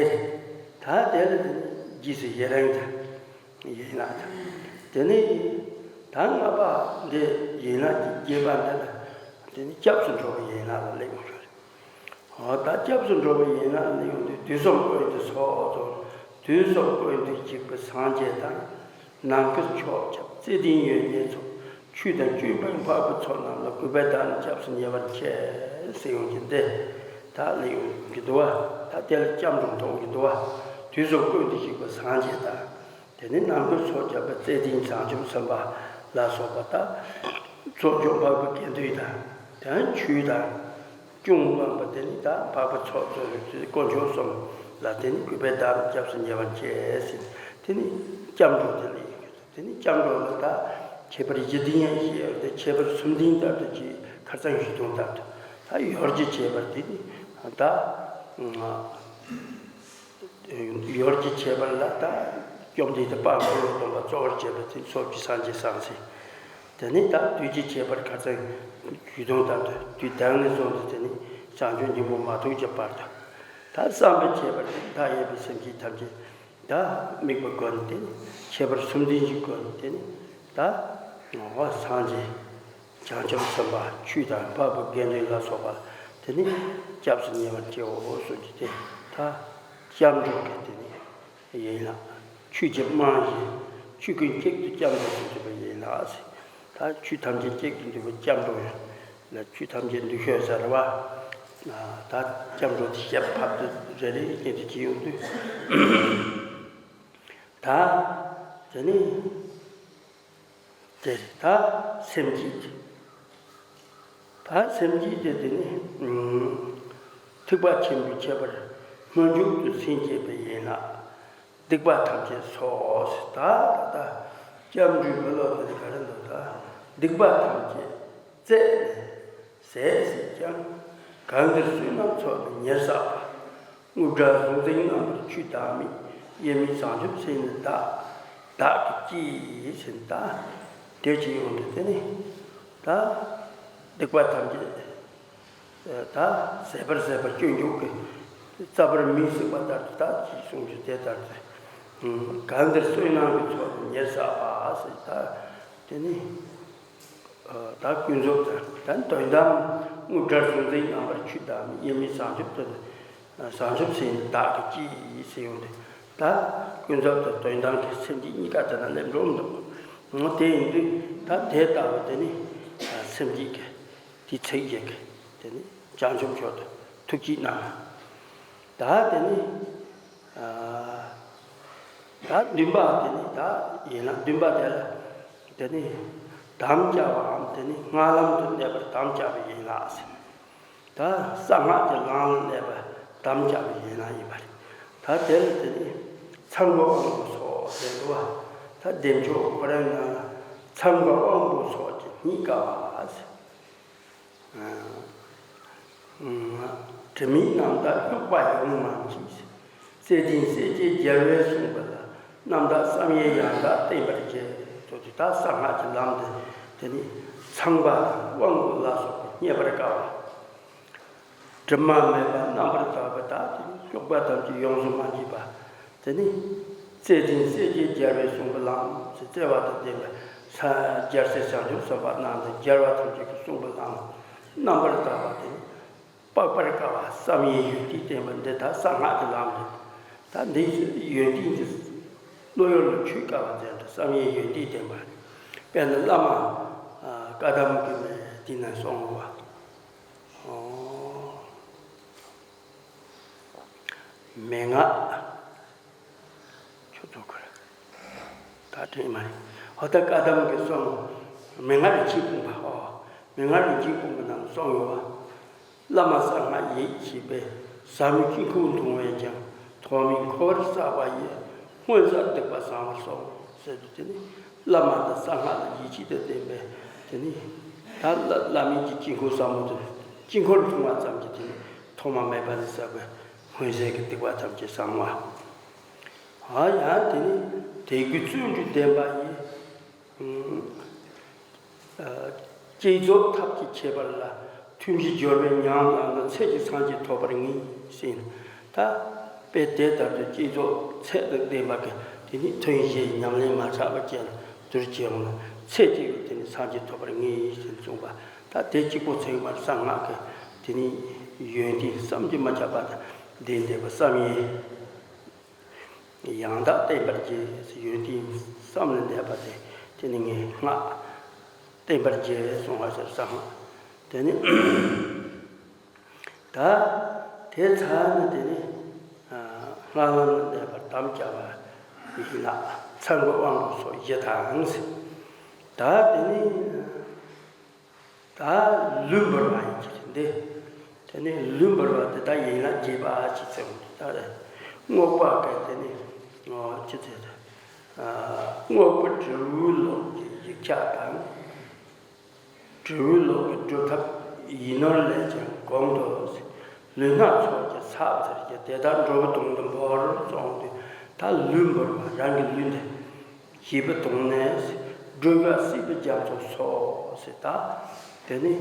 ད་དེ་ལ་དེ་ནི་རྗེས་སུ་ཡི་རང་དང་ཡན་ལག་དང་། དེ་ནི་ད་ལྔ་པ་འདི་ཡན་ལག་གི་བརྒྱད་པ་འདི་ལ་དེ་ནི་སྐྱབས་སུ་འགྲོ་བའི་ཡན་ལག་ལ་སླེབས་ཡོང་ཞོར། འོ་ད་སྐྱབས་སུ་འགྲོ་བའི་ཡན་ལག་ནི་ཡོང་དུས་དུས་གསུམ་ཀུན་ཏུ་སོགས་དང་དུས་གསུམ་ཀུན་ཏུ་གཤེགས་པའི་སངས་རྒྱས་དང་། ནམ་མཁའི་ཕྱོགས་ཁྱབ་བརྩེ་ལྡན་ཡོན་ཏན་ཚོགས་ཆོས་དང་སྤྱོད་པ་འཕགས་པའི་ཚོགས་རྣམས་ལ་གུས་པས་བདག་ནི་སྐྱབས་སུ་ཉེ་བར་མཁྱེན་ཟེར་ཡོང་གི་འདི་ད་ལ་ཡོང་གི་འདུག་བ། ད་དེ་ལ་སྐྱབས་འགྲོ་མཐོང་གི་འདུག་བ། དུས་གསུམ་ཀུན་ཏུ་གཤེགས་པའི་སངས་རྒྱས་དང་། དེ་ནས་ནམ་མཁའི་མཚོ་རྒྱལ་པོ་བརྩེ་ལྡན་བྱང་ཆུབ་སེམས་དཔའ་ལ་སོགས་པ་དང་། ཚོགས་མཆོག་འཕགས་པའི་དགེ་འདུན་དང་། དེ་ནས་ཆོས་དང་། སྐྱོང་བ་དེ་ནི་ད་འཕགས་པའི་ཚོགས་གཙོ་བོ་དཀོན་མཆོག་གསུམ་ལ་དེ་ནི་གུས་པས་བདག་སྐྱབས་སུ་ཉེ་བར་མཁྱེན་ཟེར། དེ་ནི་སྐྱབས་འགྲོ་དེ་ལ་ཡིན། དེ་ནི་སྐྱབས་འགྲོ་ལ་ད་ཁྱད་པར་བཞི་ལྡན་ཡང་ཞེས་ཡོད་དེ། ཁྱད་པར་གསུམ་ལྡན་ལྟར་དུ་ཅིག་ཁ་སང་ཞུས་དོན་ལྟར་དུ་ད་ཡོ་བྱད་ཁྱད་པར་དེ་ནི་ད། ཡོ་བྱད་ཁྱད་པར་ལ་ད་བཅོམ་ལྡན་འདས་དཔལ་མགོན་སྟོན་པ་གཙོ་བོར་བྱས་པ་དེ་ཚོགས་ཀྱི་སངས་རྒྱས་སངས་རྒྱས། དེ་ནས་ད་དུས་ཀྱི་ཁྱད་པར་ཁ་སང་ཞུས་དོན་ལྟར་དུ་དུས་ད་ནས་བཟུང་སྟེ་དེ་ནས་བྱང་ཆུབ་སྙིང་པོ་མ་ཐོབ་ཀྱི་བར་དུ། ད་བསམ་པའི་ཁྱད་པར་དེ་མཐའ་ཡས་པའི་སེམས་ཅན་ཐམས་ཅད་ད་དམིགས་པ་བཀོད་ནས་དེ་ནས་ཁྱད་པར་གསུམ་ལྡན་ཞིག་བཀོད་ནས་དེ་ནས་ད་ངོ་བོ་སངས་རྒྱས། བྱང་ཆུབ་སེམས་དཔའ་ཆོས་དང་འཕགས་པའི་དགེ་འདུན་ལ་སོགས་པ་དེ་ནི་སྐྱབས་སུ་ཉེ་བར་མཁྱེན་ཟེར་གྱི་དེ་ད་སྐྱབས་འགྲོ་གི་དེ་ནི་ཡན་ལག་ཆོས་ཀྱི་རྨང་གཞི། ཆོས་ཀུན་གཅིག་ཏུ་སྐྱབས་འགྲོ་ཟེར་གྱི་ཡན་ལག་ཟེར། ད་ཆོས་ཐམས་ཅད་གཅིག་ཏུ་འདུས་པའི་སྐྱབས་འགྲོ་ཡིན་ལ། ཆོས་ཐམས་ཅད་འདུས་ཤོས་ཟེར་བ། ད་སྐྱབས་འགྲོ་དེ་ཞབས་ཕབ་ཏུ་རེ་རེ་བཞིན་དུ་བྱེད་ཡོང་དུས། ད་དེ་ནི། དེ་རེད། ད་སེམས་བསྐྱེད་ཀྱི། ད་སེམས་བསྐྱེད་དེ་དེ་ནི་ཐེག་པ་ཆེན་པོའི་ཁྱད་པར་སྨོན་འཇུག་ཏུ་སེམས་བསྐྱེད་པའི་ཡན་ལག། སྡིག་པ་ཐམས་ཅད་སོགས་ཟེར། ད་ད་ད་སྐྱབས་འགྲོའི་མི་ལོ་དེ་ག་རེ་འདུག་ད་སྡིག་པ་ཐམས་ཅད་རྩད་ནས་ཟད་ཟེར་ཀྱང་། གང་འདིར་བསོད་ནམས་ཚོགས་ནི་ཉེར་བསགས་པ། རྔུལ་དགྲར་གཟུང་འཛིན་རྣམ་པར་འཁྱུད་བདག་མེད། དབྱེར་མེད་བྱང་ཆུབ་སེམས་ནི་བདག། བདག་གིས་ཀྱིས་ཟེར་ན་ད། དེ་ཅི་ཡོང་དུས་དེ་ནི། ད། སྡིག་པ་ཐམས་ཅད། ད་ཟད་པར་ཟད་པར་སྤྱོད་འཇུག་གི། རྩ་བར་མེས་བསྲེགས་པ་ལྟར་དུ་ད་ཅེས་གསུངས་ཀྱི་དེ་ལྟར་དུ། གང་འདིར་བསོད་ནམས་ཀྱི་ཚོགས་ནི་ཉེར་བསགས་པ་ཟེར་ད། དེ་ནི། ད་ཀུན་རྫོབ་དང་ད་དོན་དམ་དངོས་འབྲས་གཟུང་འཛིན་རྣམ་པར་འཁྱུད་བདག་མེད། དབྱེར་མེད་བྱང་ཆུབ་ཏུ་བྱང་ཆུབ་སེམས་བདག་གིས་ཀྱིས་ཟེར་ཡོང་དུས། ད་ཀུན་རྫོབ་དང་དོན་དམ་གྱི་སེམས་ཀྱི་གཉིས་ཀ་དེ་ན་སླེབས་འགྲོ་མི་འདུག་དེ་ཡིན་དུས་ད་དེ་ལྟ་བུ་དེ་ནི་སེམས་བསྐྱེད་ཀྱི་དེ་ཚིག་བརྒྱད་ཀྱི་དེ་ནི་བྱང་ཆུབ་མཆོག་ཏུ་ཐུགས་བསྐྱེད་གནང་། ད་དེ་ནི། ད་བདུན་པ་དེ་ནི་ད་ཡན་ལག་བདུན་པ་དེ་ལ་དེ་ནི་དམ་བཅའ་བའམ་དེ་ནི་སྔགས་ལམ་དུ་གནས་པར་དམ་བཅའ་བའི་ཡན་ལག་ཟེར། ད་གསང་སྔགས་ཀྱི་ལམ་ལ་གནས་པ་ དམ་བཅའ་བའི་ཡན་ལག་ཡིན་པ་རེད། ད་དེ་ལ་དེ་ནི་ཚངས་པ་དབང་པོ་སོགས་ཟེར་འདུག་བ། ད་བདེ་མཆོག་ཁོ་རང་ན་ཚངས་པ་དབང་པོ་སོགས་ཀྱིས་སྙིང་དགའ་བ་ཟེར། དྲི་མེད་རྣམ་དག་སྐྱོགས་པ་ཡོངས་མ་མཆིས། བརྩེ་ལྡན་སྲས་བཅས་རྒྱལ་བས་གསུངས་པ་ལ། རྣམ་དག་བསམ་ཡས་ཡང་དག་བརྟན་པར་བགྱི། ཟེར་དུས་ད་གསང་སྔགས་ཀྱི་ལམ་དེ་དེ་ནི་ཚངས་པ་དང་དབང་པོ་ལ་སོགས་པས་མཉེས་པར་དཀའ་བ། དྲི་མ་མེད་པ་རྣམ་པར་དག་པ་དག་སྟེ་སྐྱོགས་པ་ཐམས་ཅད་ཡོངས་སུ་མ་མཆིས་པ། དེ་ནི་བརྩེ་ལྡན་སྲས་བཅས་རྒྱལ་བས་གསུངས་པ་ལམ་ཟེར། བརྩེ་བ་དང་ལྡན་པའི་ས་རྒྱལ་སྲས་བྱང་ཆུབ་སེམས་དཔའ་རྣམས་དང་རྒྱལ་བ་ཐམས་ཅད་ཀྱིས་གསུངས་པ་ལམ། རྣམ་པར་དག་པ་དེ་ནི་དཔག་པར་དཀའ་བ་བསམ་ཡས་ཡོན་ཏན་བསྟན་པ་འདི་དག་གསང་སྔགས་ཀྱི་ལམ་རེད། ད་འདི་ཡོན་ཏན་འདི་བློ་ཡུལ་ལ་འཆོལ་དཀའ་བ་ཙམ་དུ་བསམ་ཡས་ཡོན་ཏན་བསྟན་པ་རེད། དཔེར་ན་བླ་མ་བཀའ་གདམས་ཀྱི་མེ་དེ་ན་གསུངས་པ། ཨོ། མན་ངག་ཆུ་ཚོད་ཁོ་རེ། ད་དྲན་མ་རེད། ཧོ་ད་བཀའ་གདམས་ཀྱི་གསུང་། མན་ངག་རིན་ཆེན་སྤུངས་པ། ཨོ། མན་ངག་རིན་ཆེན་སྤུངས་པ་རྣམས་གསུངས་ཡོད་པ། བླ་མ་གསང་སྔགས་ཡིད་ཆེས་པས། ཟབ་མོའི་དཀྱིལ་འཁོར་མཐོང་བས་ཀྱང་། ཐོག་མའི་འཁོར་བར་གསལ་བ་ཡིས། སྔོན་བསགས་སྡིག་པ་བྱང་བར་གསུངས། ཟེར་དུས་དེ་ནི་བླ་མ་དང་གསང་སྔགས་ལ་ཡིད་ཆེས་དང་ལྡན་པས། དེ་ནི་ད་བླ་བླ་མའི་གི་དཀྱིལ་འཁོར་ཟབ་མོ་དེ་དཀྱིལ་འཁོར་མཐོང་བ་ཙམ་གྱིས་དེ་ནི་ཐོག་མ་མེད་པ་ནས་བསགས་པའི་སྔོན་བསགས་ཀྱི་སྡིག་པ་ཐམས་ཅད་བྱང་བ། ཨ་ཡང་དེ་ནི་དད་གུས་བརྩོན་འགྲུས་ལྡན་པ་ཡིས། བསྐྱེད་རྫོགས་ཐབས་ཀྱི་ཁྱད་པར་ལ། ཐུན་བཞི་སྦྱོར་བས་ཉམས་བླངས་ན། ཚད་ཀྱི་སངས་རྒྱས་ཐོབ་པར་ངེས་ཟེར། ད་དཔེ་དེ་ལྟར་དུ་བསྐྱེད་རྫོགས་ཚད་དང་ལྡན་པ་གི་དེ་ནི་ཐུན་བཞིའི་ཉམས་ལེན་མ་ཆག་པ་ཅན་དུ་བྱས་ཡོང་ན། ཚད་ཀྱི་དེ་ནི་སངས་རྒྱས་ཐོབ་པར་ངེས་ཟེར་གསུངས་པ། ད་དེ་གཅིག་པོ་ཚད་མར་གསང་སྔགས་ཀྱི་དེ་ནི་ཡོན་ཏན་བསམ་གྱིས་མི་ཁྱབ་པ་དང་ལྡན་བསྡད་པ་བསམ་ཡས། ཡང་དག་བརྟན་པར་བགྱི། ཡོན་ཏན་བསམ་ལས་འདས་པ་དེ་དེ་ནི་ངས་སྔགས་བརྟན་པར་བགྱི་གསུང་བ་ཟེར་གསང་སྔགས། དེ་ནི་ད་དེ་ཚར་ནས་དེ་ནི་སྔགས་ལམ་ལས་འདས་པར་དམ་བཅའ་བ་ཡིན་ལ། ཚངས་པའི་དབང་པོ་སོགས་བཞི་དང་ཟེར། ད་དེ་ནི། ད་ལུས་འབུལ་བ་ཡིན་གྱི་རེད་འདི། དེ་ནས་ལུས་འབུལ་བ་དེ་དག་ཡན་ལག་བརྒྱད་པ་ཅེས་ཟེར་བ་དེ་དག་རེད། རྔོག་པ་གི་དེ་ནས་ཅི་ཟེར། རྔོག་པའི་དྲིལ་བུ་ལོག་གི་ཡིག་ཆ་དང་། དྲིལ་བུ་ལོག་གི་སྒྲུབ་ཐབས་ཡིག་ནོར་ལས་ཀྱང་གོང་དུ། ལུས་སྣ་ཚོགས་ཀྱི་ཚབ་ཚར་གྱི་དེ་དག་འགྲོ་བའི་དོན་དུ་འབུལ་བར་གསུངས་ཏེ། ད་ལུས་འབུལ་བ་རང་གི་ལུས་འདི། བཞེས་པའི་དོན་ནི། སྒྲོལ་དཀའ་སྲིད་པའི་རྒྱ་མཚོ་སོགས་ཟེར་ད། དེ་ནི་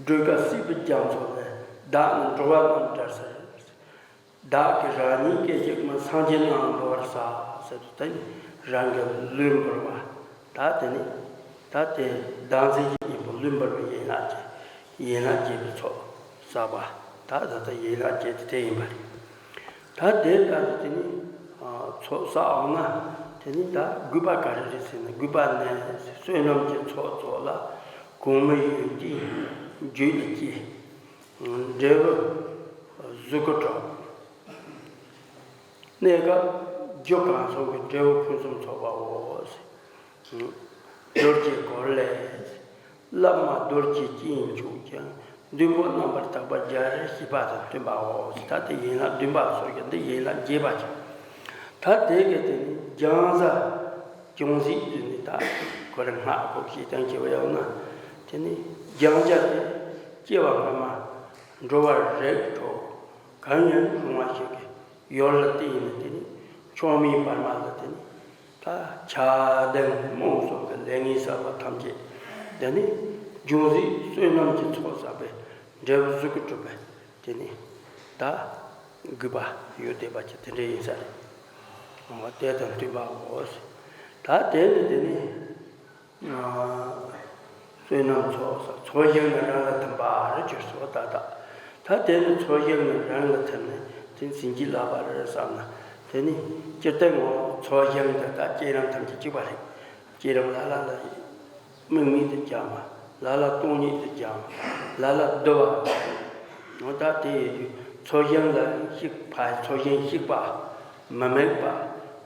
སྒྲོལ་དཀའ་སྲིད་པའི་རྒྱ་མཚོ་ལས་བདག་ནི་འགྲོ་བ་རྣམས་བསྒྲལ་ཟེར། བདག་གིས་རང་ཉིད་སྐད་ཅིག་མ་སངས་རྒྱས་རྣམས་འབུལ་བར་བྱ་ཟེར་དུས་དེ་ནི་རང་གི་ལུས་འབུལ་བ། ད་དེ་ནི་ད་དེ་བདག་འཛིན་གྱི་གཉེན་པོ་ལུས་འབུལ་བའི་ཡན་ལག་བརྒྱད། ཡན་ལག་བརྒྱད་པའི་ཚོགས་བསགས་པ། ད་ད་ལྟ་ཡན་ལག་བརྒྱད་དེ་དེ་ཡིན་པ་རེད། ད་དེ་ལྟར་དུ་དེ་ནི་ཚོགས་བསགས་འོང་ན། དེ་ནི་ད་དགོས་པ་ག་རེ་རེད་ཟེར་ན། དགོས་པ་ནི་བསོད་ནམས་ཀྱི་ཚོགས་རྫོགས་ལ། གོང་མའི་ཡོན་ཏན་རྒྱུད་ལ་སྐྱེས། འབྲས་བུ་གཟུགས་སྐུ་འགྲུབ། གནས་སྐབས་རྒྱུ་གང་སོགས་ཀྱི་འབྲས་བུ་ཕུན་སུམ་ཚོགས་པའོ། རྡོ་རྗེ་གོ་ལ་ལས། བླ་མ་རྡོ་རྗེ་སྤྱན་མཆོག་ཀྱང་། བདུན་པོ་རྣམ་པར་དག་པ་རྒྱལ་བའི་བཞེད་པ་དང་མཐུན་པའོ། ད་དེ་ཡན་ལག་བདུན་པ་སོགས་ཀྱི་འདི་ཡན་ལག་བརྒྱད་པ་ཀྱང་། ད་དེ་གའི་དེ་ནི་སྦྱང་བྱ་ཅུང་ཟད་དུ་ནི་ད་ཁོ་རང་སྔགས་ཁོ་ཤེས་དང་བྱེད་པ་ཡང་ན། དེ་ནི་སྦྱང་བྱ་དེ་སྐྱེ་བ་སྔ་མ་འགྲོ་བ་རིགས་དྲུག་གང་ཡང་རུང་བ་ཞིག་གི་ཡུལ་ལ་བརྟེན་ནས་དེ་ནི་མཆོག་མའི་བར་མ་ལ་དེ་ནི། ད་ཆགས་ལྡན་རྨོངས་གསུམ་གྱི་ལས་ངན་བསགས་པ་ཐམས་ཅད་དེ་ནི་ཅུང་ཟད་བསོད་ནམས་ཀྱི་ཚོགས་བསགས་པའི་འབྲས་བུ་གཟུགས་སྐུ་གྲུབ་པའི་དེ་ནི་ད་དགོས་པ་ཡོད་བསྡད་པ་ཅིག་དེ་འདྲ་ཡིན་ས་རེད། འོ་དེ་དང་མཐུན་པའོ། ད་དེ་ནི་དེ་ནི་བསོད་ནམས་ཚོགས་ཚོགས་ཞིང་ནི་རང་ལ་ཐིམ་པ་རེད་གྱུར་སོ། ད་ད་ད་དེ་ནི་ཚོགས་ཞིང་ནི་རང་ལ་ཐིམ་ནས་དེ་ཟིན་གྱིས་ལགས་པ་རེད་བསམ་ན། དེ་ནི་སྤྱིར་བཏང་ངོ་ཚོགས་ཞིང་དེ་དག་བསྐྱེད་རིམ་ཐམས་ཅད་གཅིག་པ་རེད། བསྐྱེད་རིམ་ལ་ལ་ལ་དམིགས་མེད་དུ་སྦྱང་བ། ལ་ལ་སྟོང་ཉིད་དུ་སྦྱང་བ། ལ་ལ་བསྡུ་བ། འོ་ད་དེ་ཡོད་དུས་ཚོགས་ཞིང་ལ་གཤེགས་པ། ཚོགས་ཞིང་གཤེགས་པ། མི་དམིགས་པ།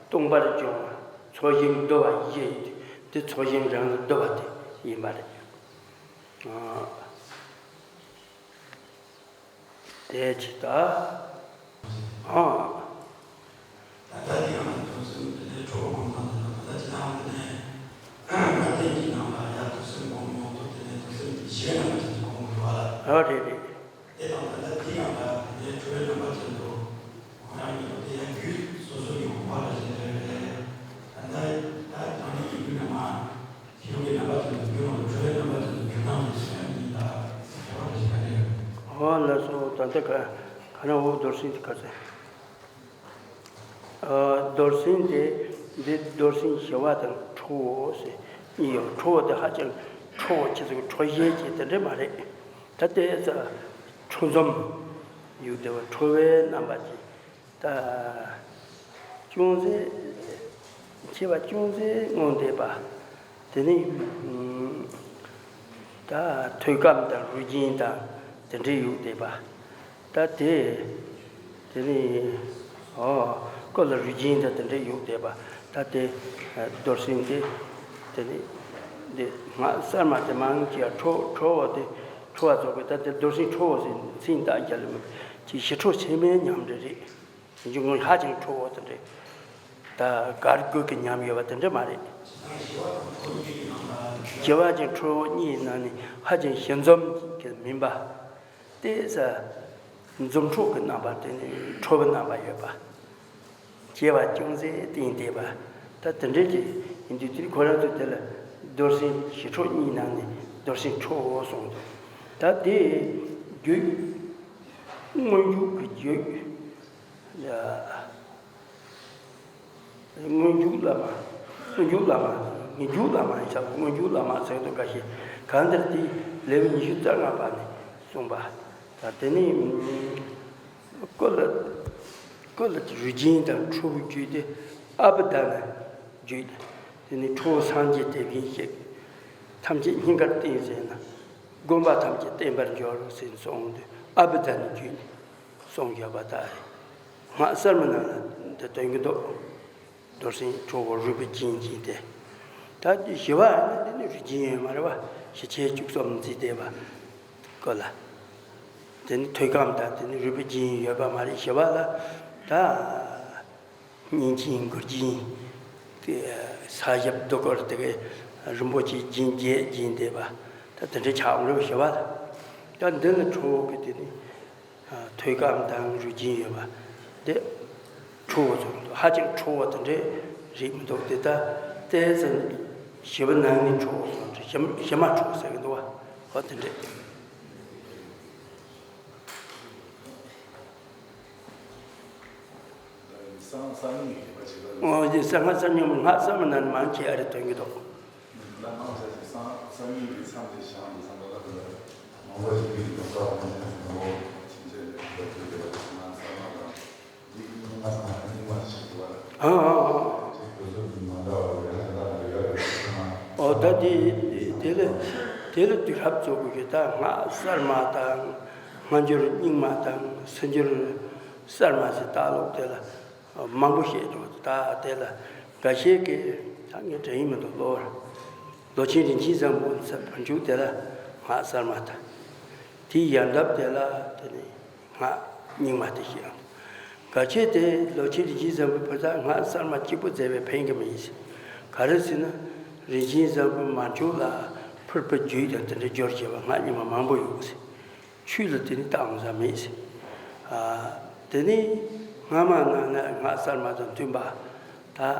སྟོང་པར་སྦྱོང་བ། ཚོགས་ཞིང་བསྡུ་བ་བཞི་ཡོད་དུས་དེ་ཚོགས་ཞིང་རང་ལ་བསྡུ་བ་དེ་ཡིན་པ་རེད། དེ་ཇི་ལྟར། ཨ། ད་ལྟ་དེ་ཡང་ཐུགས་སེམས་དེ་ནས་གྲོགས་པོ་གང་དང་དེ་ལ་ད་ལྟ་ཅི་ལའང་དེ་ནས་ང་བསྟན་གྱི་ནང་ལ་ཡར་ཐུགས་སེམས་སྤོང་མྱོང་ཐུབ། དེ་ནས་ཐུགས་སེམས་གཞན་རྣམ་པ་ཅན་དུ་སྤོང་དགོས་པ་ལ། ཨ་རེད་རེད། དེ་དང་ད་ལྟ་དེ་ཡང་ད་དེ་ནས་ཁྲོ་བའི་རྣམ་པ་ཅན་དུ་ཁོང་རང་གཉིས་པོ་དེ་ཡང་རྒྱུད་སོ་སོ་གི་དགོངས་པ་ལ་བཞེས་རེད་རེད། ད་ལྟ་ད་ད་ནི་ཡིན་རྒྱུ་ན་མ། ཤེས་རབ་ཀྱི་རྣམ་པ་ཅན་དུ་འགྱུར་བ་ལ་ཁྲོ་བའི་རྣམ་པ་ཅན་དུ་འགྱུར་སྟངས་ནི་སུ་ཡང་ཡིན་ལ་ཁྱད་པར་ཞིག་ག་ནས་ཡོད། ཨོ་ལགས་སོ། ད་ལྟ་ག་ག་ན་འོ་རྡོར་སེམས་དེ་ག་ཚོད། ཨ་རྡོར་སེམས་དེ་འདི་རྡོར་སེམས་ཞི་བ་དང་ཁྲོ་བོ་ཟེར་གཉིས་ཡོད། ཁྲོ་བོ་དེ་ཧ་ཅང་ཁྲོ་བོ་ཆེ་ཚུལ་ཁྲོ་ཞན་ཅིག་དེ་འདྲ་མ་རེད། ད་ལྟའི་ས་ཁྲོ་འཛུམ་ཡོད་དེ་བ་ཁྲོ་བའི་རྣམ་པ་ཅིག་ད་ཅུང་ཟད་ཆེ་བ་ཅུང་ཟད་མངོན་བསྡད་པ། དེ་ནི་ད་ཐོད་སྐམ་དང་རུས་རྒྱན་དང་དེ་འདྲའི་ཡོད་བསྡད་པ། ད་དེ་དེ་ནི་ཨོ་ཀོ་ལ་རུས་རྒྱན་དང་དེ་འདྲའི་ཡོད་བསྡད་པ། ད་དེ་རྡོར་སེམས་དེ་དེ་ནི་དེ་སྔགས་གསར་མ་དེ་མང་ཆེ་བ་ཁྲོ་ཁྲོ་བོ་དེ་ཁྲོ་བ་ཚོགས་པའི་ད་དེ་རྡོར་སེམས་ཁྲོ་བོ་ཟེར་མཚན་བཏགས་རྒྱ་ལ་མི་དགོས་ཅིག་ཞི་ཁྲོ་ཆེན་མོའི་ཉམས་རེ་རེད། ཡིན་གྱི་ངོ་ཧ་ཅང་ཁྲོ་བོ་དེ་འདྲ། ད་གར་དགོས་ཀྱི་ཉམས་ཡོད་པ་དེ་འདྲ་མ་རེད། ཞི་བ་ཅན་ཁྲོ་བོ་གཉིས་ནང་ནས་ཧ་ཅང་ཞི་འཛུམ་གྱི་མིན་པ། ཏོག་ཙམ་འཛུམ་ཁྲོ་གི་རྣམ་པ་དེ་ནི་ཁྲོ་བོའི་རྣམ་པ་ཡོད་པ། སྐྱེ་བ་ཅུང་ཟད་བསྟན་བསྡད་པ། ད་དེ་འདྲ་ཅིག་ཡིན་དུས་དེ་ཁོ་རང་ཚོ་དེ་ལ་རྡོར་སེམས་ཞི་ཁྲོ་གཉིས་ནང་ནས་རྡོར་སེམས་ཁྲོ་བོ་གསུངས་འདུག་ད་དེ་རྒྱུད་སྔོན་འཇུག་གི་རྒྱུད། ཡ། སྔོན་འཇུག་བླ་མ། སྔོན་འཇུག་བླ་མ། ངེས་འཇུག་བླ་མ་ཡིན་ཙང་སྔོན་འཇུག་བླ་མ་ཟེར་དུས་འགའ་ཤས་གང་ལྟར་དེ་ལེའུ་ཉི་ཤུ་རྩ་ལྔ་པ་ནས་གསུངས་པ། ད་དེ་ནི་ཀོ་ལ་ཀོ་ལ་རུས་རྒྱན་དང་ཁྲོ་བོའི་རྒྱུད་དེ་ཨ་བྷ་དྷ་ན་རྒྱུད། དེ་ནི་ཁྲོ་བོ་སངས་རྒྱས་དེ་བཞིན་གཤེགས། ཐམས་ཅད་སྙིང་གར་བསྟིམ་ཟེར་ན། སྒོམ་པ་ཐམས་ཅད་བརྟན་པར་འགྱུར་ཟེར་གསུངས་དུས་ཨ་བྷ་དྷ་ན་རྒྱུད་གསུངས་ཡོད་པ་ལྟར། སྔགས་གསར་མ་ནང་ལ་འདི་སྟོན་གྱི་འདུག་རྡོར་སེམས་ཁྲོ་བོ་རུས་པའི་རྒྱན་གྱིས་ཏེ། ད་ཞི་བ་ནི་འདི་ནི་རུས་རྒྱན་ཡོད་མ་རེད་བ། ཞི་བྱེད་བཅུ་གསུམ་བརྩིས་བསྡད་པ་ཀོ་ལ། དེ་ནི་ཐོད་སྐམ་དང་དེ་ནི་རུས་པའི་རྒྱན་ཡོད་པ་མ་རེད། ཞི་བ་ལ་ད་སྙིང་རྒྱན་མགུལ་རྒྱན་དེ་ས་ཞབས་རྡོ་སྐོར་དེ་གའི་རིན་པོ་ཆེའི་རྒྱན་བརྒྱད་བརྒྱན་བསྡད་པ་ད་དེ་འདྲའི་ཆགས་འོང་རེད་བ། ཞི་བ་ལ། ད་འདི་ནི་ཁྲོ་བོ་གི་དེ་ནི། ཐོད་སྐམ་དང་རུས་རྒྱན་ཡོད་པ་དེ་ཁྲོ་བོ་ཚོ་ཧ་ཅང་ཁྲོ་བོ་དེ་འདྲའི་རིགས་མི་འདུག་དེ་ལྟ་སྟེ་ཟེར་ཞི་བ་ནང་ནས་ཁྲོ་བོ་ཚོ་འདྲ་ཞི་ཞི་མ་ཁྲོ་བོ་ཟེར་གི་འདུག་བ། ཧོ་དེ་འདྲས། ཨོ་དེ་གསང་སྔགས་གསར་རྙིང་པ་སྔགས་གསར་མ་ནང་ནས་མང་ཆེ་ཨ་རེ་སྟོན་གི་འདུག་ཨ་ཨ་ཨ། ཨོ་ད་དེ་དེ་ལ་དེ་ལ་དུས་རབས་གཙོ་བོ་གི་ད་སྔགས་གསར་མ་དང་སྔ་འགྱུར་རྙིང་མ་དང་སྲིད་འགྱུར་གསར་མ་ཟེར་ལྟ་ལོག་དེ་ལ། མང་པོ་བཤད་འདུག་ད་དེ་ལ་འགའ་ཤས་ཀྱིས་ད་ངས་དྲན་གྱི་མི་འདུག་ལོ། ལོ་ཆེན་རིན་ཆེན་བཟང་པོ་ཚ་བར་འཇུག་དེ་ལ་སྔགས་གསར་མ་དང་། དེའི་ཡལ་འདབ་དེ་ལ་དེ་ནི་སྔགས་རྙིང་མ་དེ་བཤད་འདུག་འགའ་ཤས་དེ་ལོ་ཆེན་རིན་ཆེན་བཟང་པོའི་ཕུར་ཐག་སྔགས་གསར་མ་གཅིག་པུ་མཛད་པས་ཕན་གྱི་མེད་ཟེར། ག་རེ་ཟེར་ན་རིན་ཆེན་བཟང་པོའི་མར་འཇུག་ལ་ཕུར་པ་རྒྱུད་དང་དེ་འདྲ་སྦྱོར་བྱས་པ་སྔགས་རྙིང་མ་མང་པོ་ཡོད་ཟེར། ཆོས་ལ་དེ་ནི་རྟགས་འོང་ས་མེད་ཟེར། ཨ། དེ་ནི་སྔ་མ་ནང་ན་སྔགས་གསར་མ་དང་མཐུན་པ་ད་ཏོག་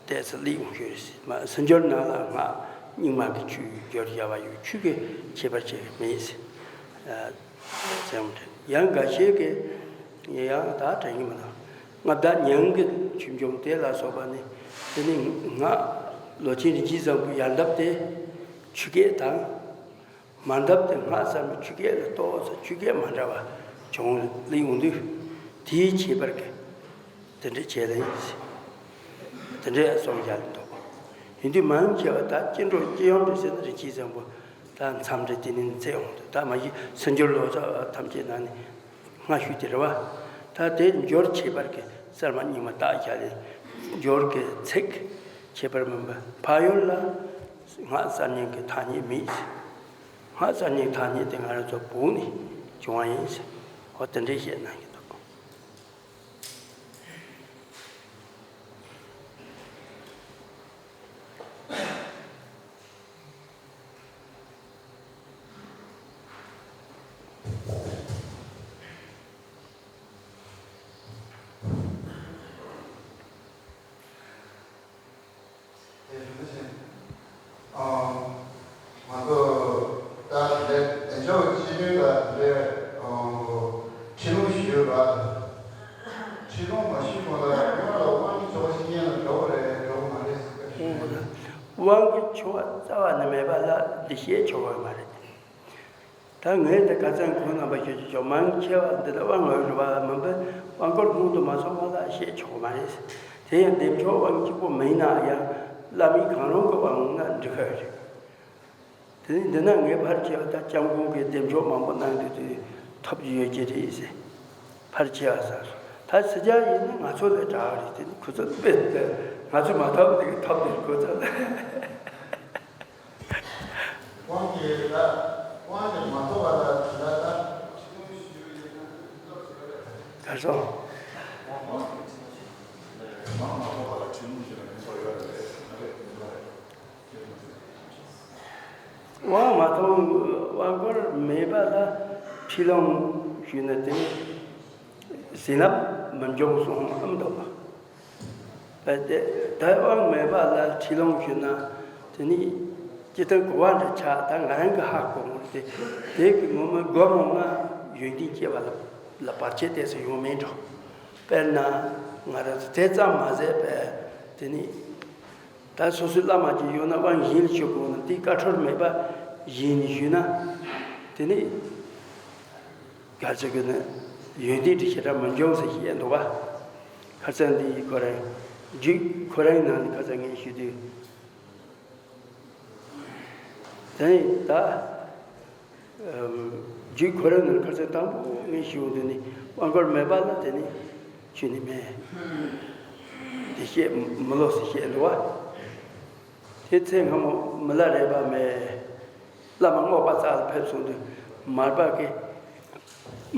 ཙམ་སླེབས་འོང་ཤོས་རེད་ཟེར། མ་སྲིད་འབྱོར་ནང་ལ་སྔགས་རྙིང་མ་གི་ཆོས་སྦྱོར་བྱ་བ་ཡོད། ཆོས་ཀྱི་ཁྱད་པར་ཅིག་མེད་ཟེར། ཨ། ཟེར་འོང་དེ་ཡང་འགའ་ཤས་ཀྱིས་ཡང་ད་དྲན་གྱི་མི་འདུག་མངའ་བདག་ཉང་གི་ཆོས་འབྱུང་དེ་ལ་སོགས་པ་ནི་དེ་ནི་སྔགས་ལོ་ཆེན་རིན་ཆེན་བཟང་པོའི་ཡལ་འདབ་དེ་ཆོས་སྐད་དང་། མར་འདབ་དེ་སྔགས་གསར་མའི་ཆོས་སྐད་ལ་ཏོག་ཙམ་ཆོས་སྐད་མ་འདྲ་བ་བྱུང་སླེབས་ཡོང་དུས་དེའི་ཁྱད་པར་གྱིས་དེ་འདྲ་བྱས་ལ་ཡིན་ཟེར། དེ་འདྲའི་གསུང་བཞག་ལ་འདུག་ཡིན་དུས་མང་ཆེ་བ་ད་སྐྱེ་འགྲོ་སྐྱེ་ཡུམ་རེད་ཟེར་ན་རིན་ཆེན་བཟང་པོ་ད་མཚམས་རེ་དེ་ནས་མཛད་འོང་དུས་ད་མ་གཞི་སྲིད་འབྱོར་ལོ་ཙཱ་ཐམས་ཅད་ནང་ནས་སྔ་ཤོས་དེ་རེད་བ། ད་དེ་སྦྱོར་ཁྱད་པར་གྱི་གསར་མ་རྙིང་མ་བཏགས་བཞག་ལས་སྦྱོར་གྱི་ཚིག་ཁྱད་པར་མིན་པ་ཕ་ཡུལ་ལ་སྔགས་གསར་རྙིང་གི་ཐ་སྙད་མེད། སྔགས་གསར་རྙིང་ཐ་སྙད་དེ་ང་རང་ཚོ་བོད་ནས་བྱུང་བ་ཡིན་ཟེར། ཧོ་དེ་འདྲའི་བཤད་གནང་གི་འདུག་ཁྲིད་ལོང་མ་ཞུས་གོང་ལ་ཡང་ལ་དབང་གི་ཆོ་ག་ཞིག་ཉན་ལ་འགྲོ་བ་རེད་འགྲོ་བ་མ་རེད་ཟེར་བ་ཞིག་ཡོད་ན། དབང་གི་ཆོ་ག་རྩ་བ་ནས་མེད་པ་ལ་འདི་བཤད་ཆོག་གི་མ་རེད། ད་ངས་ད་ཁ་སང་ཁོང་རྣམ་པ་ཞུ་ཆོག་མང་ཆེ་བ་འདི་ལ་དབང་འོས་རུ་བ་མིན་པས་དབང་སྐོར་སྔོན་དུ་མ་སོང་བ་ལ་བཤད་ཆོག་གི་མ་རེད། དེ་ཡང་བདེ་མཆོག་དབང་གཅིག་པོ་མིན་ན་ཡང་བླ་མའི་གང་རུང་གི་དབང་ན་འགྲིག་གི་རེད། དེ་ནས་འདི་ན་ངས་ཕལ་ཆེ་བ་ད་སྐྱབས་མགོན་གྱི་བདེ་མཆོག་མང་པོ་གནང་དུས་དུས་ཐོབ་ཀྱི་ཡོད་ཀྱི་རེད་ཟེར། ཕལ་ཆེ་བ་ཟེར། ད་སྲིད་རྒྱ་ཡིན་ན་ང་ཚོ་ལས་དྲག་རེད་དེ་ནི་ཁོ་ཚོ་དཔེ་དཔེ་ང་ཚོས་མ་ཐོབ་དེ་གི་ཐོབ་དེ་ཁོ་ཚོ་ལ། དབང་གིས་ད་དབང་གིས་མ་ཐོབ་པ་ལ་དེ་ལ་ད་ཁྲིད་ལོང་ཞུས་ཡོད་ན་ཐོབ་ཟེར་བ་རེད། གར་སོང་། དབང་མ་ཐོབ་པ་ལ་ཁྲིད་ལོང་ཞུས་ན་མི་ཐོབ་ཡོད་རེད་ཟེར་ན་རེད་མི་འདུག་རེད། དབང་མ་ཐོབ་དབང་སྐོར་མེད་པ་ལ་ཁྲིད་ལོང་ཞུས་ན་དེ་བྱིན་རླབས་མི་འབྱུང་གསུངས་ཨ་མི་འདུག་པ། དེ་ད་དབང་མེད་པ་ལ་ཁྲིད་ལོང་ཞུས་ན་དེ་ནི་སྤྱིར་བཏང་གོ་བ་འདྲ་ཆགས། ད་ང་རང་གི་ཧ་གོ་མོ་དེ་དེ་གི་ངོ་མ་སྒོམ་འོང་ན་ཡོན་ཏན་སྐྱེ་བ་ལ་ལ་བར་ཆད་དེ་སུ་ཡོང་མེད་འགྲོ། དཔེར་ན་ང་རང་ཚོ་དེ་ཙམ་མ་ཟད་པས་དེ་ནི། ད་སོ་སོའི་བླ་མ་ཅིག་ཡོད་ན་དབང་གཞན་ལ་ཞུ་དགོས་ན་དེའི་བཀའ་འཁྲོལ་མེད་པ་གཞན་ནས་ཞུས་ན་དེ་ནི་ག་ཚོད་གི་ནི་ཡོན་ཏན་དེ་ཞེ་དྲག་མི་འབྱུང་ཟེར་བཤད་འདུག་པ། ཁ་སང་འདི་ཁོ་རང་རྒྱུད་ཁོ་རང་ནང་ནས་ཁ་སང་ངས་ཞུས་དུས་དེ་ནི་ད། རྒྱུད་ཁོ་རང་ནང་ཁ་སང་དང་པོ་ངས་ཞུ་འདི་ནི་དབང་སྐོར་མེད་པ་ལ་དེ་ནི་ཆོས་ནི་མེད། དེ་བཤད་མི་ལོག་ཟེར་བཤད་འདུག་པ། དེ་ཚེ་སྔ་མོ་མི་ལ་རས་པ་མེད། བླ་མ་རྔོག་པ་རྩ་ལ་ཕེབས་སོང་དུས་མར་པ་གིས་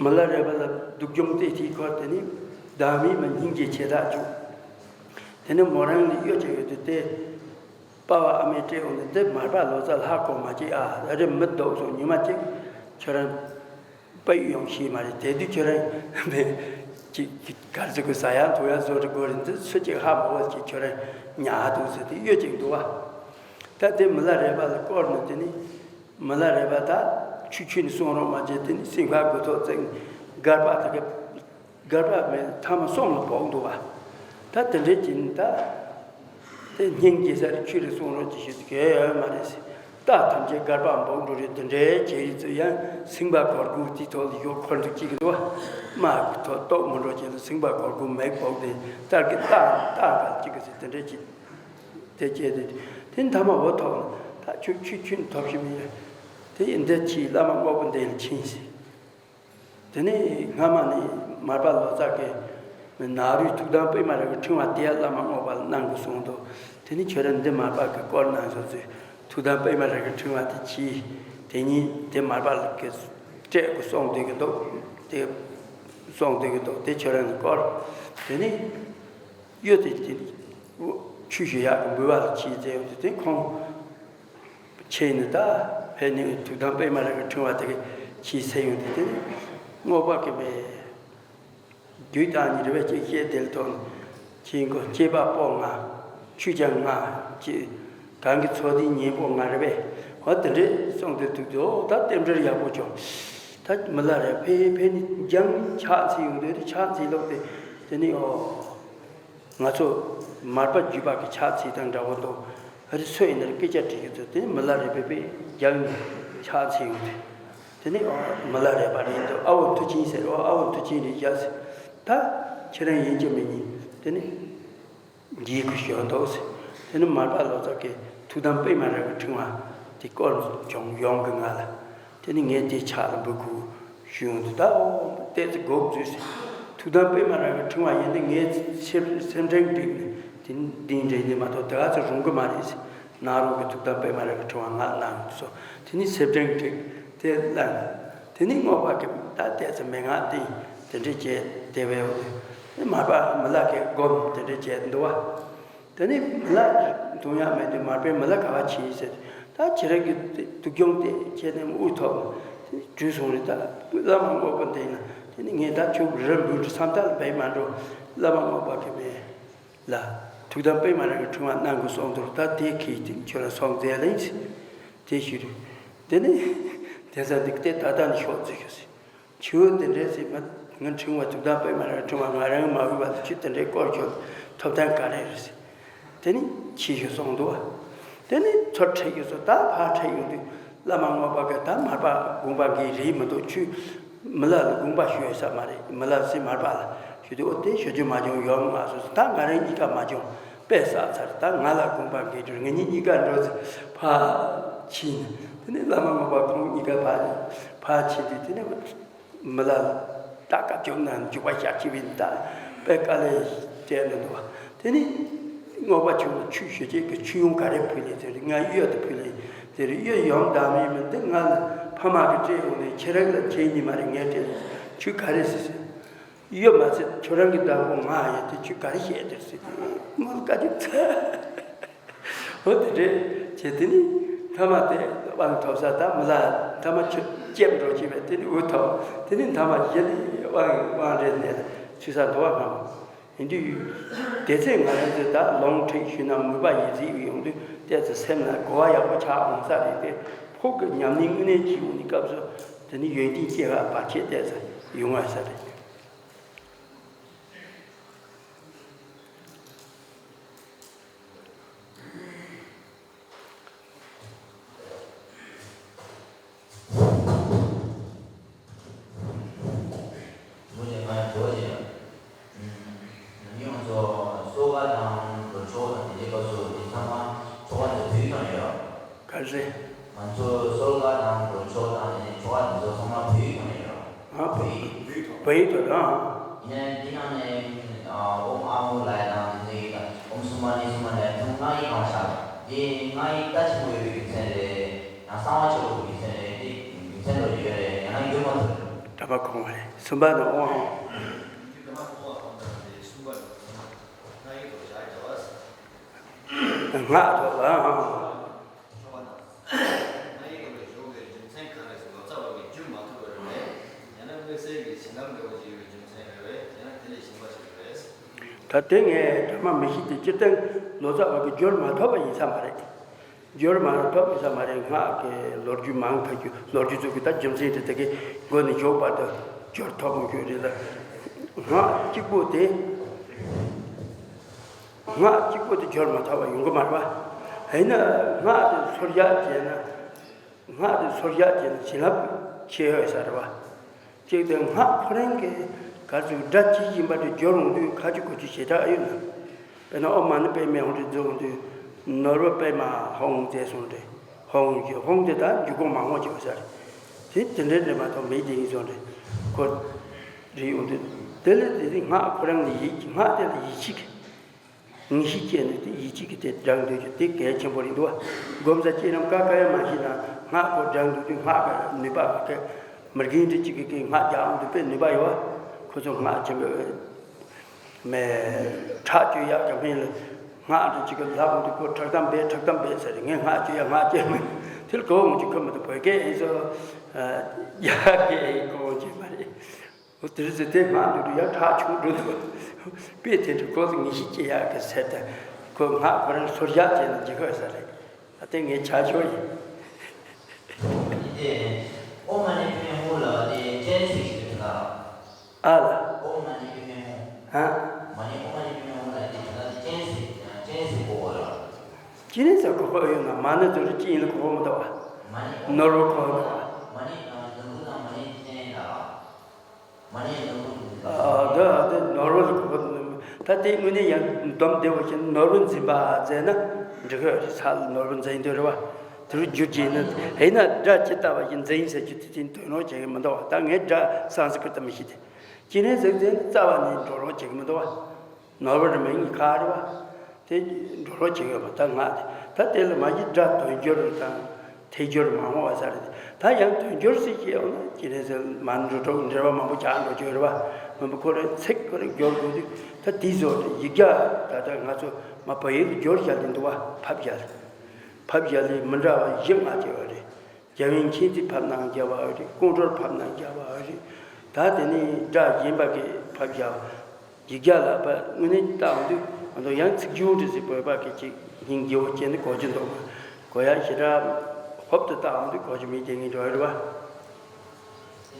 མི་ལ་རས་པ་ལ་སྡུག་སྦྱོང་སྟེ་དེའི་སྐོར་དེ་ནི་བདག་མེད་མ་སྙིང་རྗེ་ཆེ་དྲག་བྱུང་། དེ་ནི་མོ་རང་ལ་གཡོ་ཅིག་ཡོད་དུས་དེ། པ་ཕ་ཨ་མས་སྤྲད་འོང་ནས་འདི་མར་པ་ལོ་ཙཱ་ལ་ཧ་གོ་མ་བྱེད་ཨ། ཨ་རེ་མི་འདུག་སོང་ཉི་མ་གཅིག་ཁྱོད་རང་དཔེ་ཡོང་ཤེས་མ་རེད། དེ་དུས་ཁྱོད་རང་མི་གཅིག་ག་ཚོད་གི་ཟ་ཡང་འཐུང་ཡང་བཟོ་འདྲི་དགོས་རེད། འདི་སུ་གཅིག་ཧ་མ་གོ་ཅིག་ཁྱོད་རང་ཉག་འདུག་ཟེར་དེ་གཡོ་ཅིག་འདུག་ཨ། ད་དེ་མི་ལ་རས་པ་ལ་བསྐོར་ནས་དེ་ནི་མི་ལ་རས་པ་ད་ཆུ་ཆུ་ནས་སོང་རོགས་མ་བྱེད་དེ་ནི་སེམས་ཁ་དགུ་ཐོག་བཙན་སྒར་པ་དེ་གི་སྒར་པ་མེད་ཐ་མ་གསུམ་ལ་འབོག་འདུག་པ། ད་དེ་འདྲའི་ཅིག་ད། དེ་སྙིང་རྗེ་ས་རེ་ཆུ་རེ་སོང་རོགས་ཅིག་ཞུ་དུས་གལ་ཡོད་མ་རེད་ཟེར། རྟ་ཐམས་ཅད་སྒར་པ་འབོག་འགྲོ་རེད། དེ་འདྲའི་བྱེད་ཡུལ་ཚོ་ཡང་སེམས་པ་གོར་གུ་དེ་ཐོག་ལ་ཡོད་འཁོར་འདུག་ཅིག་གི་འདུག་པ། དམག་གི་ཐོག་གཏོགས་མི་འགྲོ་ཅིག་ལ་སེམས་པ་གོར་གུ་མེད་འབོག་དེ་རྟ་གི་རྟ་རྟ་ག་ཅིག་གི་ཟེར་དེ་འདྲའི་ཅིག་དེ་བྱས་དེ་དེ་མཐའ་མ་འོ་ཐོག་ལ་ད་ཆུ་ཆུ་ཆུ་ཐོབ་ཤི་མི་ཡོད། དེ་ཡིན་དེ་ཕྱིས་བླ་མ་རྔོག་པ་འདི་ལ་ཕྱིན་ཟེར། དེ་ནས་སྔ་མ་ནས་མར་པ་ལོ་ཙཱ་གིས་ནཱ་རོའི་ཐུགས་དམ་པད་མ་ར་གི་ཕྲེང་བ་དེ་ཡང་བླ་མ་རྔོག་པ་ལ་གནང་དགོས་གསུངས་འདུག་དེ་ནས་ཁྱོད་རང་འདི་མར་པ་གི་སྐོར་གནང་སོང་ཚེ་ཐུགས་དམ་པད་མ་ར་གི་ཕྲེང་བ་དེ་གྱིས་དེ་ཉིད་དེ་མར་པ་ལ་གི་སྤྲད་དགོས་གསུངས་བསྡད་ཀྱི་འདུག་དེ་གསུངས་བསྡད་ཀྱི་འདུག་དེ་ཁྱོད་རང་གི་སྐོར། དེ་ནས་གཡོ་དེ་དེ་ཆུ་ཞུ་ཡག་གི་འབུལ་བ་ལ་ཕྱིན་ཚེ་དེ་ཁོང་། ཁྱེད་ནི་ད་ཕན་ནི་ཐུགས་དམ་པད་མ་ར་གི་ཕྲེང་བ་དེ་གི་ཕྱིས་སེ་ཡོང་དུས་དེ་ནི་རྔོག་པ་གི་མེད། རྒྱུད་དང་ཉི་རེ་བས་ཅིག་བཤད་དེ་ལ་ཐོག་ནས་ཁྱེད་ཀོ་སྐྱེས་པ་པོ་ང་ཆུ་ཀྱང་ང་ཅི་གང་གི་ཚོགས་འདི་ཉན་པོ་ང་རེ་བས་འོ་དེ་འདྲས་གསུངས་དེ་ཐུག་དུ་ད་རྟེན་འབྲེལ་ཡག་པོ་བྱུང་། ད་མི་ལ་རས་ཕན་ཕན་ནི་རྒྱང་ཕྱག་འཚལ་ཡོང་དུས་དེ་ཕྱག་འཚལ་ལོག་དེ་དེ་ནི་ཨོ། ང་ཚོ་མར་པ་བརྒྱུད་པ་གི་ཕྱག་འཚལ་དང་འདྲ་བོ་འདུག་ཨ་རི་སུ་ཡིན་ན་སྐད་ཆ་དྲིས་ཀྱི་ཚོད་དེ་མི་ལ་རས་པས་པས་རྒྱང་ནས་ཕྱག་འཚལ་ཡོང་དུས། དེ་ནས་ཨོ་མི་ལ་རས་པ་རེད་འདུག་ཨ་བོ་མཐུ་ཆེན་ཟེར་ཨོ་ཨ་བོ་མཐུ་ཆེན་རེད་རྒྱག་ཟེར། ད་ཁྱེད་རང་ཡིན་གྱི་མི་ཉན། དེ་ནས་འགྱིག་གི་ཞོ་འདུག་ཟེར། དེ་ནས་མར་པ་ལོ་ཙཱ་གིས་ཐུགས་དམ་པད་མ་ར་གི་ཕྲེང་བ་དེ་སྐོར་བྱུང་ཡོང་གི་ང་ལ། དེ་ནི་ངས་དེ་ཕྱག་ལ་འབུལ་དགོས་ཞུ་ཡོང་དུས་ད་ཨོ་ཏོག་ཙམ་སྒུག་བྱོས་ཟེར། ཐུགས་དམ་པད་མ་ར་གི་ཕྲེང་བ་ཡིན་དེ་ངའི་སེམས་སེམས་ཁྲལ་འགྲིག་ནས་དེ་འདི་འདྲ་ཡིན་མ་གཏོགས་དེ་ག་ཚོད་རུང་གི་མ་རེད་ཟེར། ནཱ་རོ་གི་ཐུགས་དམ་པད་མ་ར་གི་ཕྲེང་བ་ང་ལ་གནང་སོང་། དེ་ནི་སེམས་ཁྲལ་འགྲིག་དེ་ལ། དེ་ནི་རྔོག་པ་གི་ད་ཏོག་ཙམ་མན་ངག་དེ་དེ་འདྲ་བྱས་དེ་བས་འོ་དེ་མར་པ་མི་ལ་གི་སྒོམ་དེ་འདྲ་བྱས་འདུག་བ། དེ་ནས་མི་ལ་འདོན་ཡག་མེད་དུས་མར་པས་མི་ལ་ག་བ་ཕྱིན་ཟེར། ད་ཁྱེད་རང་གི་སྡུག་གྱོང་དེ་ཁྱེད་ནས་དབུ་ཐོག་བྲོས་སོང་རེད། ད་བླ་མ་རྔོག་པ་འདི་ན་དེ་ནས་ངས་ད་ཁྱོད་རི་འབུལ་འདྲ་བསམ་ཐག་ལ་བས་མ་འགྲོ། བླ་མ་རྔོག་པ་གི་མེད་ལ་ཐུགས་དམ་པད་མ་ར་གི་ཕྲེང་བ་གནང་དགོས་གསུངས་འདུག་ད་དེ་ཁྱེད་ཀྱིས་ཁྱོད་རང་སོང་མཛད་ལེ་ཟེར། དེ་ཞུས་རེད། དེ་ནས་དེ་ཚ་འདུག་སྟེ་ད་ལྟ་ནས་ཤོག་ཅིག་ཟེར། ཆུ་བོ་དེ་འདྲས་ཟེར་མ་ ང་ཕྲེང་བ་ཐུབ་ཐང་དཔེ་མ་རེད། ཕྲེང་བ་ང་རང་མ་འོས་པ་དེ་ཁྱོད་དེ་འདྲའི་སྐོར་ཁྱོད་ཐོབ་ཐང་ག་རེ་རེད་ཟེར། དེ་ནི་ཕྱི་ཞིག་སོང་འདུག་བ། དེ་ནི་ཚུར་ཁྲིད་ཀྱི་སོ་ད་ཕར་ཁྲིད་ཡོང་དུས་བླ་མ་རྔོག་པ་གིས་ད་མར་པ་དགོངས་པ་འགལ་རེད་མི་འདུག་ཁྱོད་མི་ལ་ལ་དགོངས་པ་ཞུ་ཡོད་ས་མ་རེད། མི་ལ་སི་མར་པ་ལ་ཞུ་དུས་འོ་དེ་ཞུ་རྒྱུ་མ་བྱུང་ཡོང་མ་སོང་ད་ང་རང་གཉིས་ཀ་མ་བྱུང་དཔེ་བསགས་ཚར། ད་ང་ལ་དགོངས་པ་འགལ་དུས་ང་གཉིས་གཉིས་ཀ་འགྲོ་ཚེ་ཕར་ཕྱིན་ནས་དེ་ནི་བླ་མ་རྔོག་པ་ཁོང་གཉིས་ཀ་ཕར་ཕར་ཕྱིན་དུས་དེ་ནི། མི་ལ་ད་བཀའ་བཅོམ་ན་འཇུག་པ་ཞག་ཅི་བིན་ད་དཔེ་དཀའ་ལས་སྤྲད་ནས་འདུག་བ། དེ་ནི་རྔོག་པ་ཆུང་ཆུ་ཞུ་བྱེད་ཀྱི་ཆུ་ཡོང་ག་རེ་ཕུལ་ལེ་ཟེར་ང་གཡོ་དུ་ཕུལ་ལེ་ཟེར་གཡོ་ཡོང་དམ་ཡིན་མིན་འདི་ང་ལ་ཕ་མ་གི་སྤྲད་ཡོང་ནས་ཁྱེད་རང་ལ་ཁྱེད་ཉིད་མ་རེད་ངས་སྤྲད་ལེ་ཆུ་ག་རེ་ཟེར་ཟེར་གཡོ་མ་ཟེར་ཁྱོད་རང་གི་བདག་པོ་ང་ཡིན་དེ་ཆུ་ག་རེ་བཤད་དེར་ཟེར་དེ་མོ་ལ་བཀའ་ཅི་ཚ། འོ་དེ་རེད་བྱས་དེ་ནི་མཐའ་མ་དེ་དབང་ཐོབ་ས་དང་མི་ལ་མཐའ་མ་ཁྱོད་ལྕེབ་འགྲོ་ཅེས་པས་དེ་ནི་འུ་ཐོབ་དེ་ནི་མཐའ་མ་གཞི་ནས་དབང་དབང་རེད་ནས་ཚུད་ས་འདུག་བ་སྔ་མོ་ཡིན་དུས་དེ་ཚེ་ང་རང་ཚོས་ད་ལོང་ཁྲིད་ཞུས་ན་མོས་པ་ཡིད་ཚིམ་ཡོང་དུས་ཏོག་ཙམ་སེམས་ལ་གོ་བ་ཡག་པོ་ཆགས་འོང་ས་རེད་དེ་ཕུགས་ཀྱི་ཉམས་ལེན་དངོས་གནས་བྱེད་འོང་དུས་སྐབས་སུ་དེ་ནི་ཡོན་ཏན་སྐྱེ་བ་བར་ཆད་ཏོག་ཙམ་ཡོང་བ་ས་རེད། མོ་ཅན་ང་ཡང་དྲི་བ་ཅིག་ཡོད། ཨུམ། ནམ་རྒྱུན་ང་ཚོ་གསོལ་ཁ་དང་སྒྲུབ་ཆོག་དང་དེ་འདྲའི་སྐབས་སུ་དེ་ཚང་མ་ཆོ་ག་ཚོ་བོད་ཡིག་ནང་ཡོད། ག་རེ་ཟེར། ང་ཚོ་གསོལ་ཁ་དང་སྒྲུབ་ཆོག་དང་དེ་འདྲའི་ཆོ་ག་དེ་ཚོ་ཚང་མ་བོད་ཡིག་ནང་ཡོད། ཨ་བོད་ཡིག་བོད་ཡིག་ཐོག་ཨ། ཡིན་ནའི་འདི་ནང་ནས་ཨ་ཨོཾ་ཨཱཿཧཱུྃ་ལ་དང་དེ་འདྲའི་ཨོཾ་སུམ་བྷ་ཎི་སུམ་བྷ་ཎི་ཐུན་ལྔ་ཡིག་གང་ཤར་དེ་ལྔ་ཡིག་ད་ཆེན་པོ་ཡོད་པའི་རྒྱུ་མཚན་རེད། ཡང་གསང་བ་ཆེན་པོ་གི་རྒྱུ་མཚན་རེད། དེ་རྒྱུ་མཚན་འདྲ་ཡོད་རེད། ཡང་ན་ཡོད་མ་ཐུབ་རེད། གྲྭ་པ་གོང་མ་རེད། སུམ་པ་ནི་དབང་། སྔགས་ཐོག་ལ། ད་དེ་ངས་དྲི་མ་མི་ཤེས་ཏེ་སྤྱིར་བཏང་ལོ་ཙཱ་བ་གི་སྦྱོར་མ་ཐོབ་པ་ཡིན་ས་མ་རེད། སྦྱོར་མ་ཐོབ་ཡིན་ས་མ་རེད། སྔགས་ཀྱི་ལོ་རྒྱུས་མང་ཐག་རྒྱུ་ལོ་རྒྱུས་ཚོ་གི་ད་རྒྱུ་མཚན་དེ་དེ་གའི་མགོ་ནས་མཇུག་བར་དུ་སྦྱོར་ཐོབ་མི་རྒྱུ་རེད་ལ། སྔགས་གཅིག་པོ་དེ། སྔགས་གཅིག་པོ་དེ་སྦྱོར་མ་ཐོབ་པ་ཡོང་གི་མ་རེད་པ། ཡིན་ན་སྔགས་དེ་སོར་བཞག་བྱས་ན། སྔགས་དེ་སོར་བཞག་བྱས་ན་བྱིན་རླབས་ཆེ་ཡོད་ས་རེད་པ། གཅིག་དེ་སྔགས་ཁོ་རང་གི་ག་ཚོད་སྒྲ་ཇི་བཞིན་པ་དེ་སྦྱོར་འོང་དུས་ཁ་ཆུ་གོ་ཆུ་ཞེ་དྲག་ཡོད་ན། དཔེར་ན་ཨོཾ་མ་ཎི་པདྨེ་ཧཱུྃ་རེ་རྫོགས་འོང་དུས་ནོར་བུ་པདྨ་ཧཱུྃ་མཛད་སོང་རེད། ཧཱུྃ་ཞེས་ཧཱུྃ་དེ་དག་འཇུག་སྒོ་མ་ཧཱུྃ་ཅེས་པ་ས་རེད། དེ་དེ་འདྲའི་འདྲ་མ་གཏོགས་མེད་དེ་ཡིན་སོང་རེད། ཁོ་རེ་ཡོང་དུས་དེ་ལས་དེ་སྔགས་ཁོ་རང་ནི་ཡིད་སྔགས་དེ་ལ་ཡིད་ཆེས་ཀྱི། ངེས་ཤེས་སྐྱེས་ནས་དེ་ཡིད་ཆེས་ཀྱི་དེ་སྦྱང་འདོད་ཀྱི་དེ་གལ་ཆེན་པོ་རེད་འདུག་བ། སྒོམ་ས་ཅི་རམ་ཀ་ཀ་ཡ་མ་ཤེས་ན་སྔགས་ཁོ་སྦྱང་འདོད་དུས་སྔགས་ཀྱི་ནུས་པ་ག་གེ་མི་རྒན་འདྲི་གཅིག་གི་གི་སྔགས་རྒྱག་འོང་དུས་དཔེ་ནུས་པ་ཡོད་བ། ཁོ་ཚོ་སྔགས་ཆེན་པོ་མེ་ཁྲག་གཅོད་ཡག་གི་སྨན་ལ་སྔགས་འདྲི་གཅིག་གི་ལབ་འོང་དུས་ཁོ་ཁྲག་དམ་བེ་ཁྲག་དམ་བེ་ཟེར་ངས་སྔགས་གཅོད་ཡག་སྔགས་གཅོད་མི་དེ་ལ་གོ་འོང་གི་ཁོ་མི་འདུག་བོད་སྐད་ཨེ་ཚོ་རྒྱ་སྐད་ཨེ་གོ་འོང་གི་མ་རེད། འོ་དེ་རིང་ཚེ་དེ་སྔགས་འདུག་དུས་ཡང་ཁྲག་ཆུང་འགྲོ་འདུག་དཔེ་དེ་འདྲ་ཁོ་ཚོ་ངེས་ཤེས་སྐྱེ་ཡག་གི་ཟེར་ཏེ་ཁོ་སྔགས་ཁོ་རང་སོར་བཞག་བྱས་ནས་འཇིགས་ཁ་ས་རེད། ཨ་དེ་ངའི་བྱ་སྤྱོད་ཡིན། ཨོཾ་མ་ཎི་པདྨེ་ཧཱུྃ་ལ་དེ་སྤྱན་གཟིགས་ཤིག་དེ་ལ། ཨ་ལ། ཨོཾ་མ་ཎི་པདྨེ་ཧཱུྃ། ཧ། མ་ཎི་ཨོཾ་མ་ཎི་པདྨེ་ཧཱུྃ་ལ་དེ་དེ་ལ་དེ་སྤྱན་གཟིགས་སྤྱན་གཟིགས་གོ་གོ་ལ། ཅི་ནས་ཟེར་གོ་གོ་ཡོད་ན་མ་ཎི་ཚོ་རེ་ཅི་ཡིན་ན་གོ་གོ་མི་འདུག་བ། མ་ཎི་ནོར་བུ་གོ་གོ་འདུག་བ། མ་ཎི་ནོར་བུ་དང་མ་ཎི་སྤྱན་ལ། མ་ནི་ནོར་བུ་འཛིན་པ། ཨ་ད་དེ་ནོར་བུ་ལ་གོ་ད་དེ་དངོས་གནས་ཡང་སྡོམ་བདེ་བ་ཞིག་ནོར་བུ་འཛིན་པ་མཛད་ན་འགྲིག་གི་རེད། ས་ལ་ནོར་བུ་འཛིན་འདོད་རེད་བ། དེ་རུ་རྒྱུ་ཅིག་ནི་ཧེ་ན་སྒྲ་ཇི་ལྟ་བ་ཞིག་འཛིན་ཟེར་རྒྱུ་དེ་དེ་འདོད་རོགས་བྱེད་ཀྱི་མི་འདུག་བ། ད་ངས་སྒྲ་སང་སི་ཀི་རི་ཏ་མི་ཤེས་ཏེ། ཅི་ནས་ཟེར་ཟེར་ན་རྩ་བ་ནས་འགྲོ་རོགས་བྱེད་ཀྱི་མི་འདུག་བ། ནོར་བུ་རི་མིང་གི་ཁ་རེད་བ། དེ་འགྲོ་རོགས་བྱེད་ཀྱི་ཡོད་པ་ད་ང་དེ་ད་དེ་ལ་མ་གཞི་སྒྲ་དོན་སྦྱོར་དང་། ཐལ་འགྱུར་མ་འོང་བ་ས་རེད། ད་ཡང་དོན་སྦྱོར་ཟེར་གྱི་ཡོང་ན་ཅི་རེད་ཟེར་མ་འགྲོ་གྲོགས་འབྲེལ་བ་མང་པོ་ཆགས་འགྲོ་གི་ཡོད་རེད་བ། མི་འབོར་ཁོ་རེ་ཚིག་ཁོ་རེ་སྦྱོར་དགོས་དུས་ད་དེའི་བཟོ་རེད། ཡིག་རྒྱ་ད་ལྟ་ང་ཚོ་མ་བོད་ཡིག་སྦྱོར་བྱ་ལེ་འདུག་བ། ཕབ་བྱ་ལེ། ཕབ་བྱ་ལེ་མི་འདྲ་བ་བཞི་ལྔ་ཅིག་ཡོད་རེད། རྒྱལ་བའི་མཁྱེན་བརྩེ་ཕབ་ནང་བྱ་བ་རེད། ཀོང་སྦྲུལ་ཕབ་ནང་བྱ་བ་རེད། ད་དེ་ནི་སྒྲ་གཞན་པ་གི་ཕབ་བྱ། ཡིག་རྒྱ་ལ་ཕར་དངོས་གནས་བལྟ་འོང་དུས་ང་ཚོ་ཡང་ཚིག་སྦྱོར་འདྲ་ཟེར་བོད་པ་གི་ཅིག་སྙིང་རྗེ་བོ་བྱས་ནས་གོ་རྒྱུ་འདུག་གོ་ཡ་ཞེ་དྲག་ཧོབ་ཏུ་བལྟ་འོང་དུས་གོ་རྒྱུ་མེད་དེ་ངེས་འགྲོ་རེད་བ།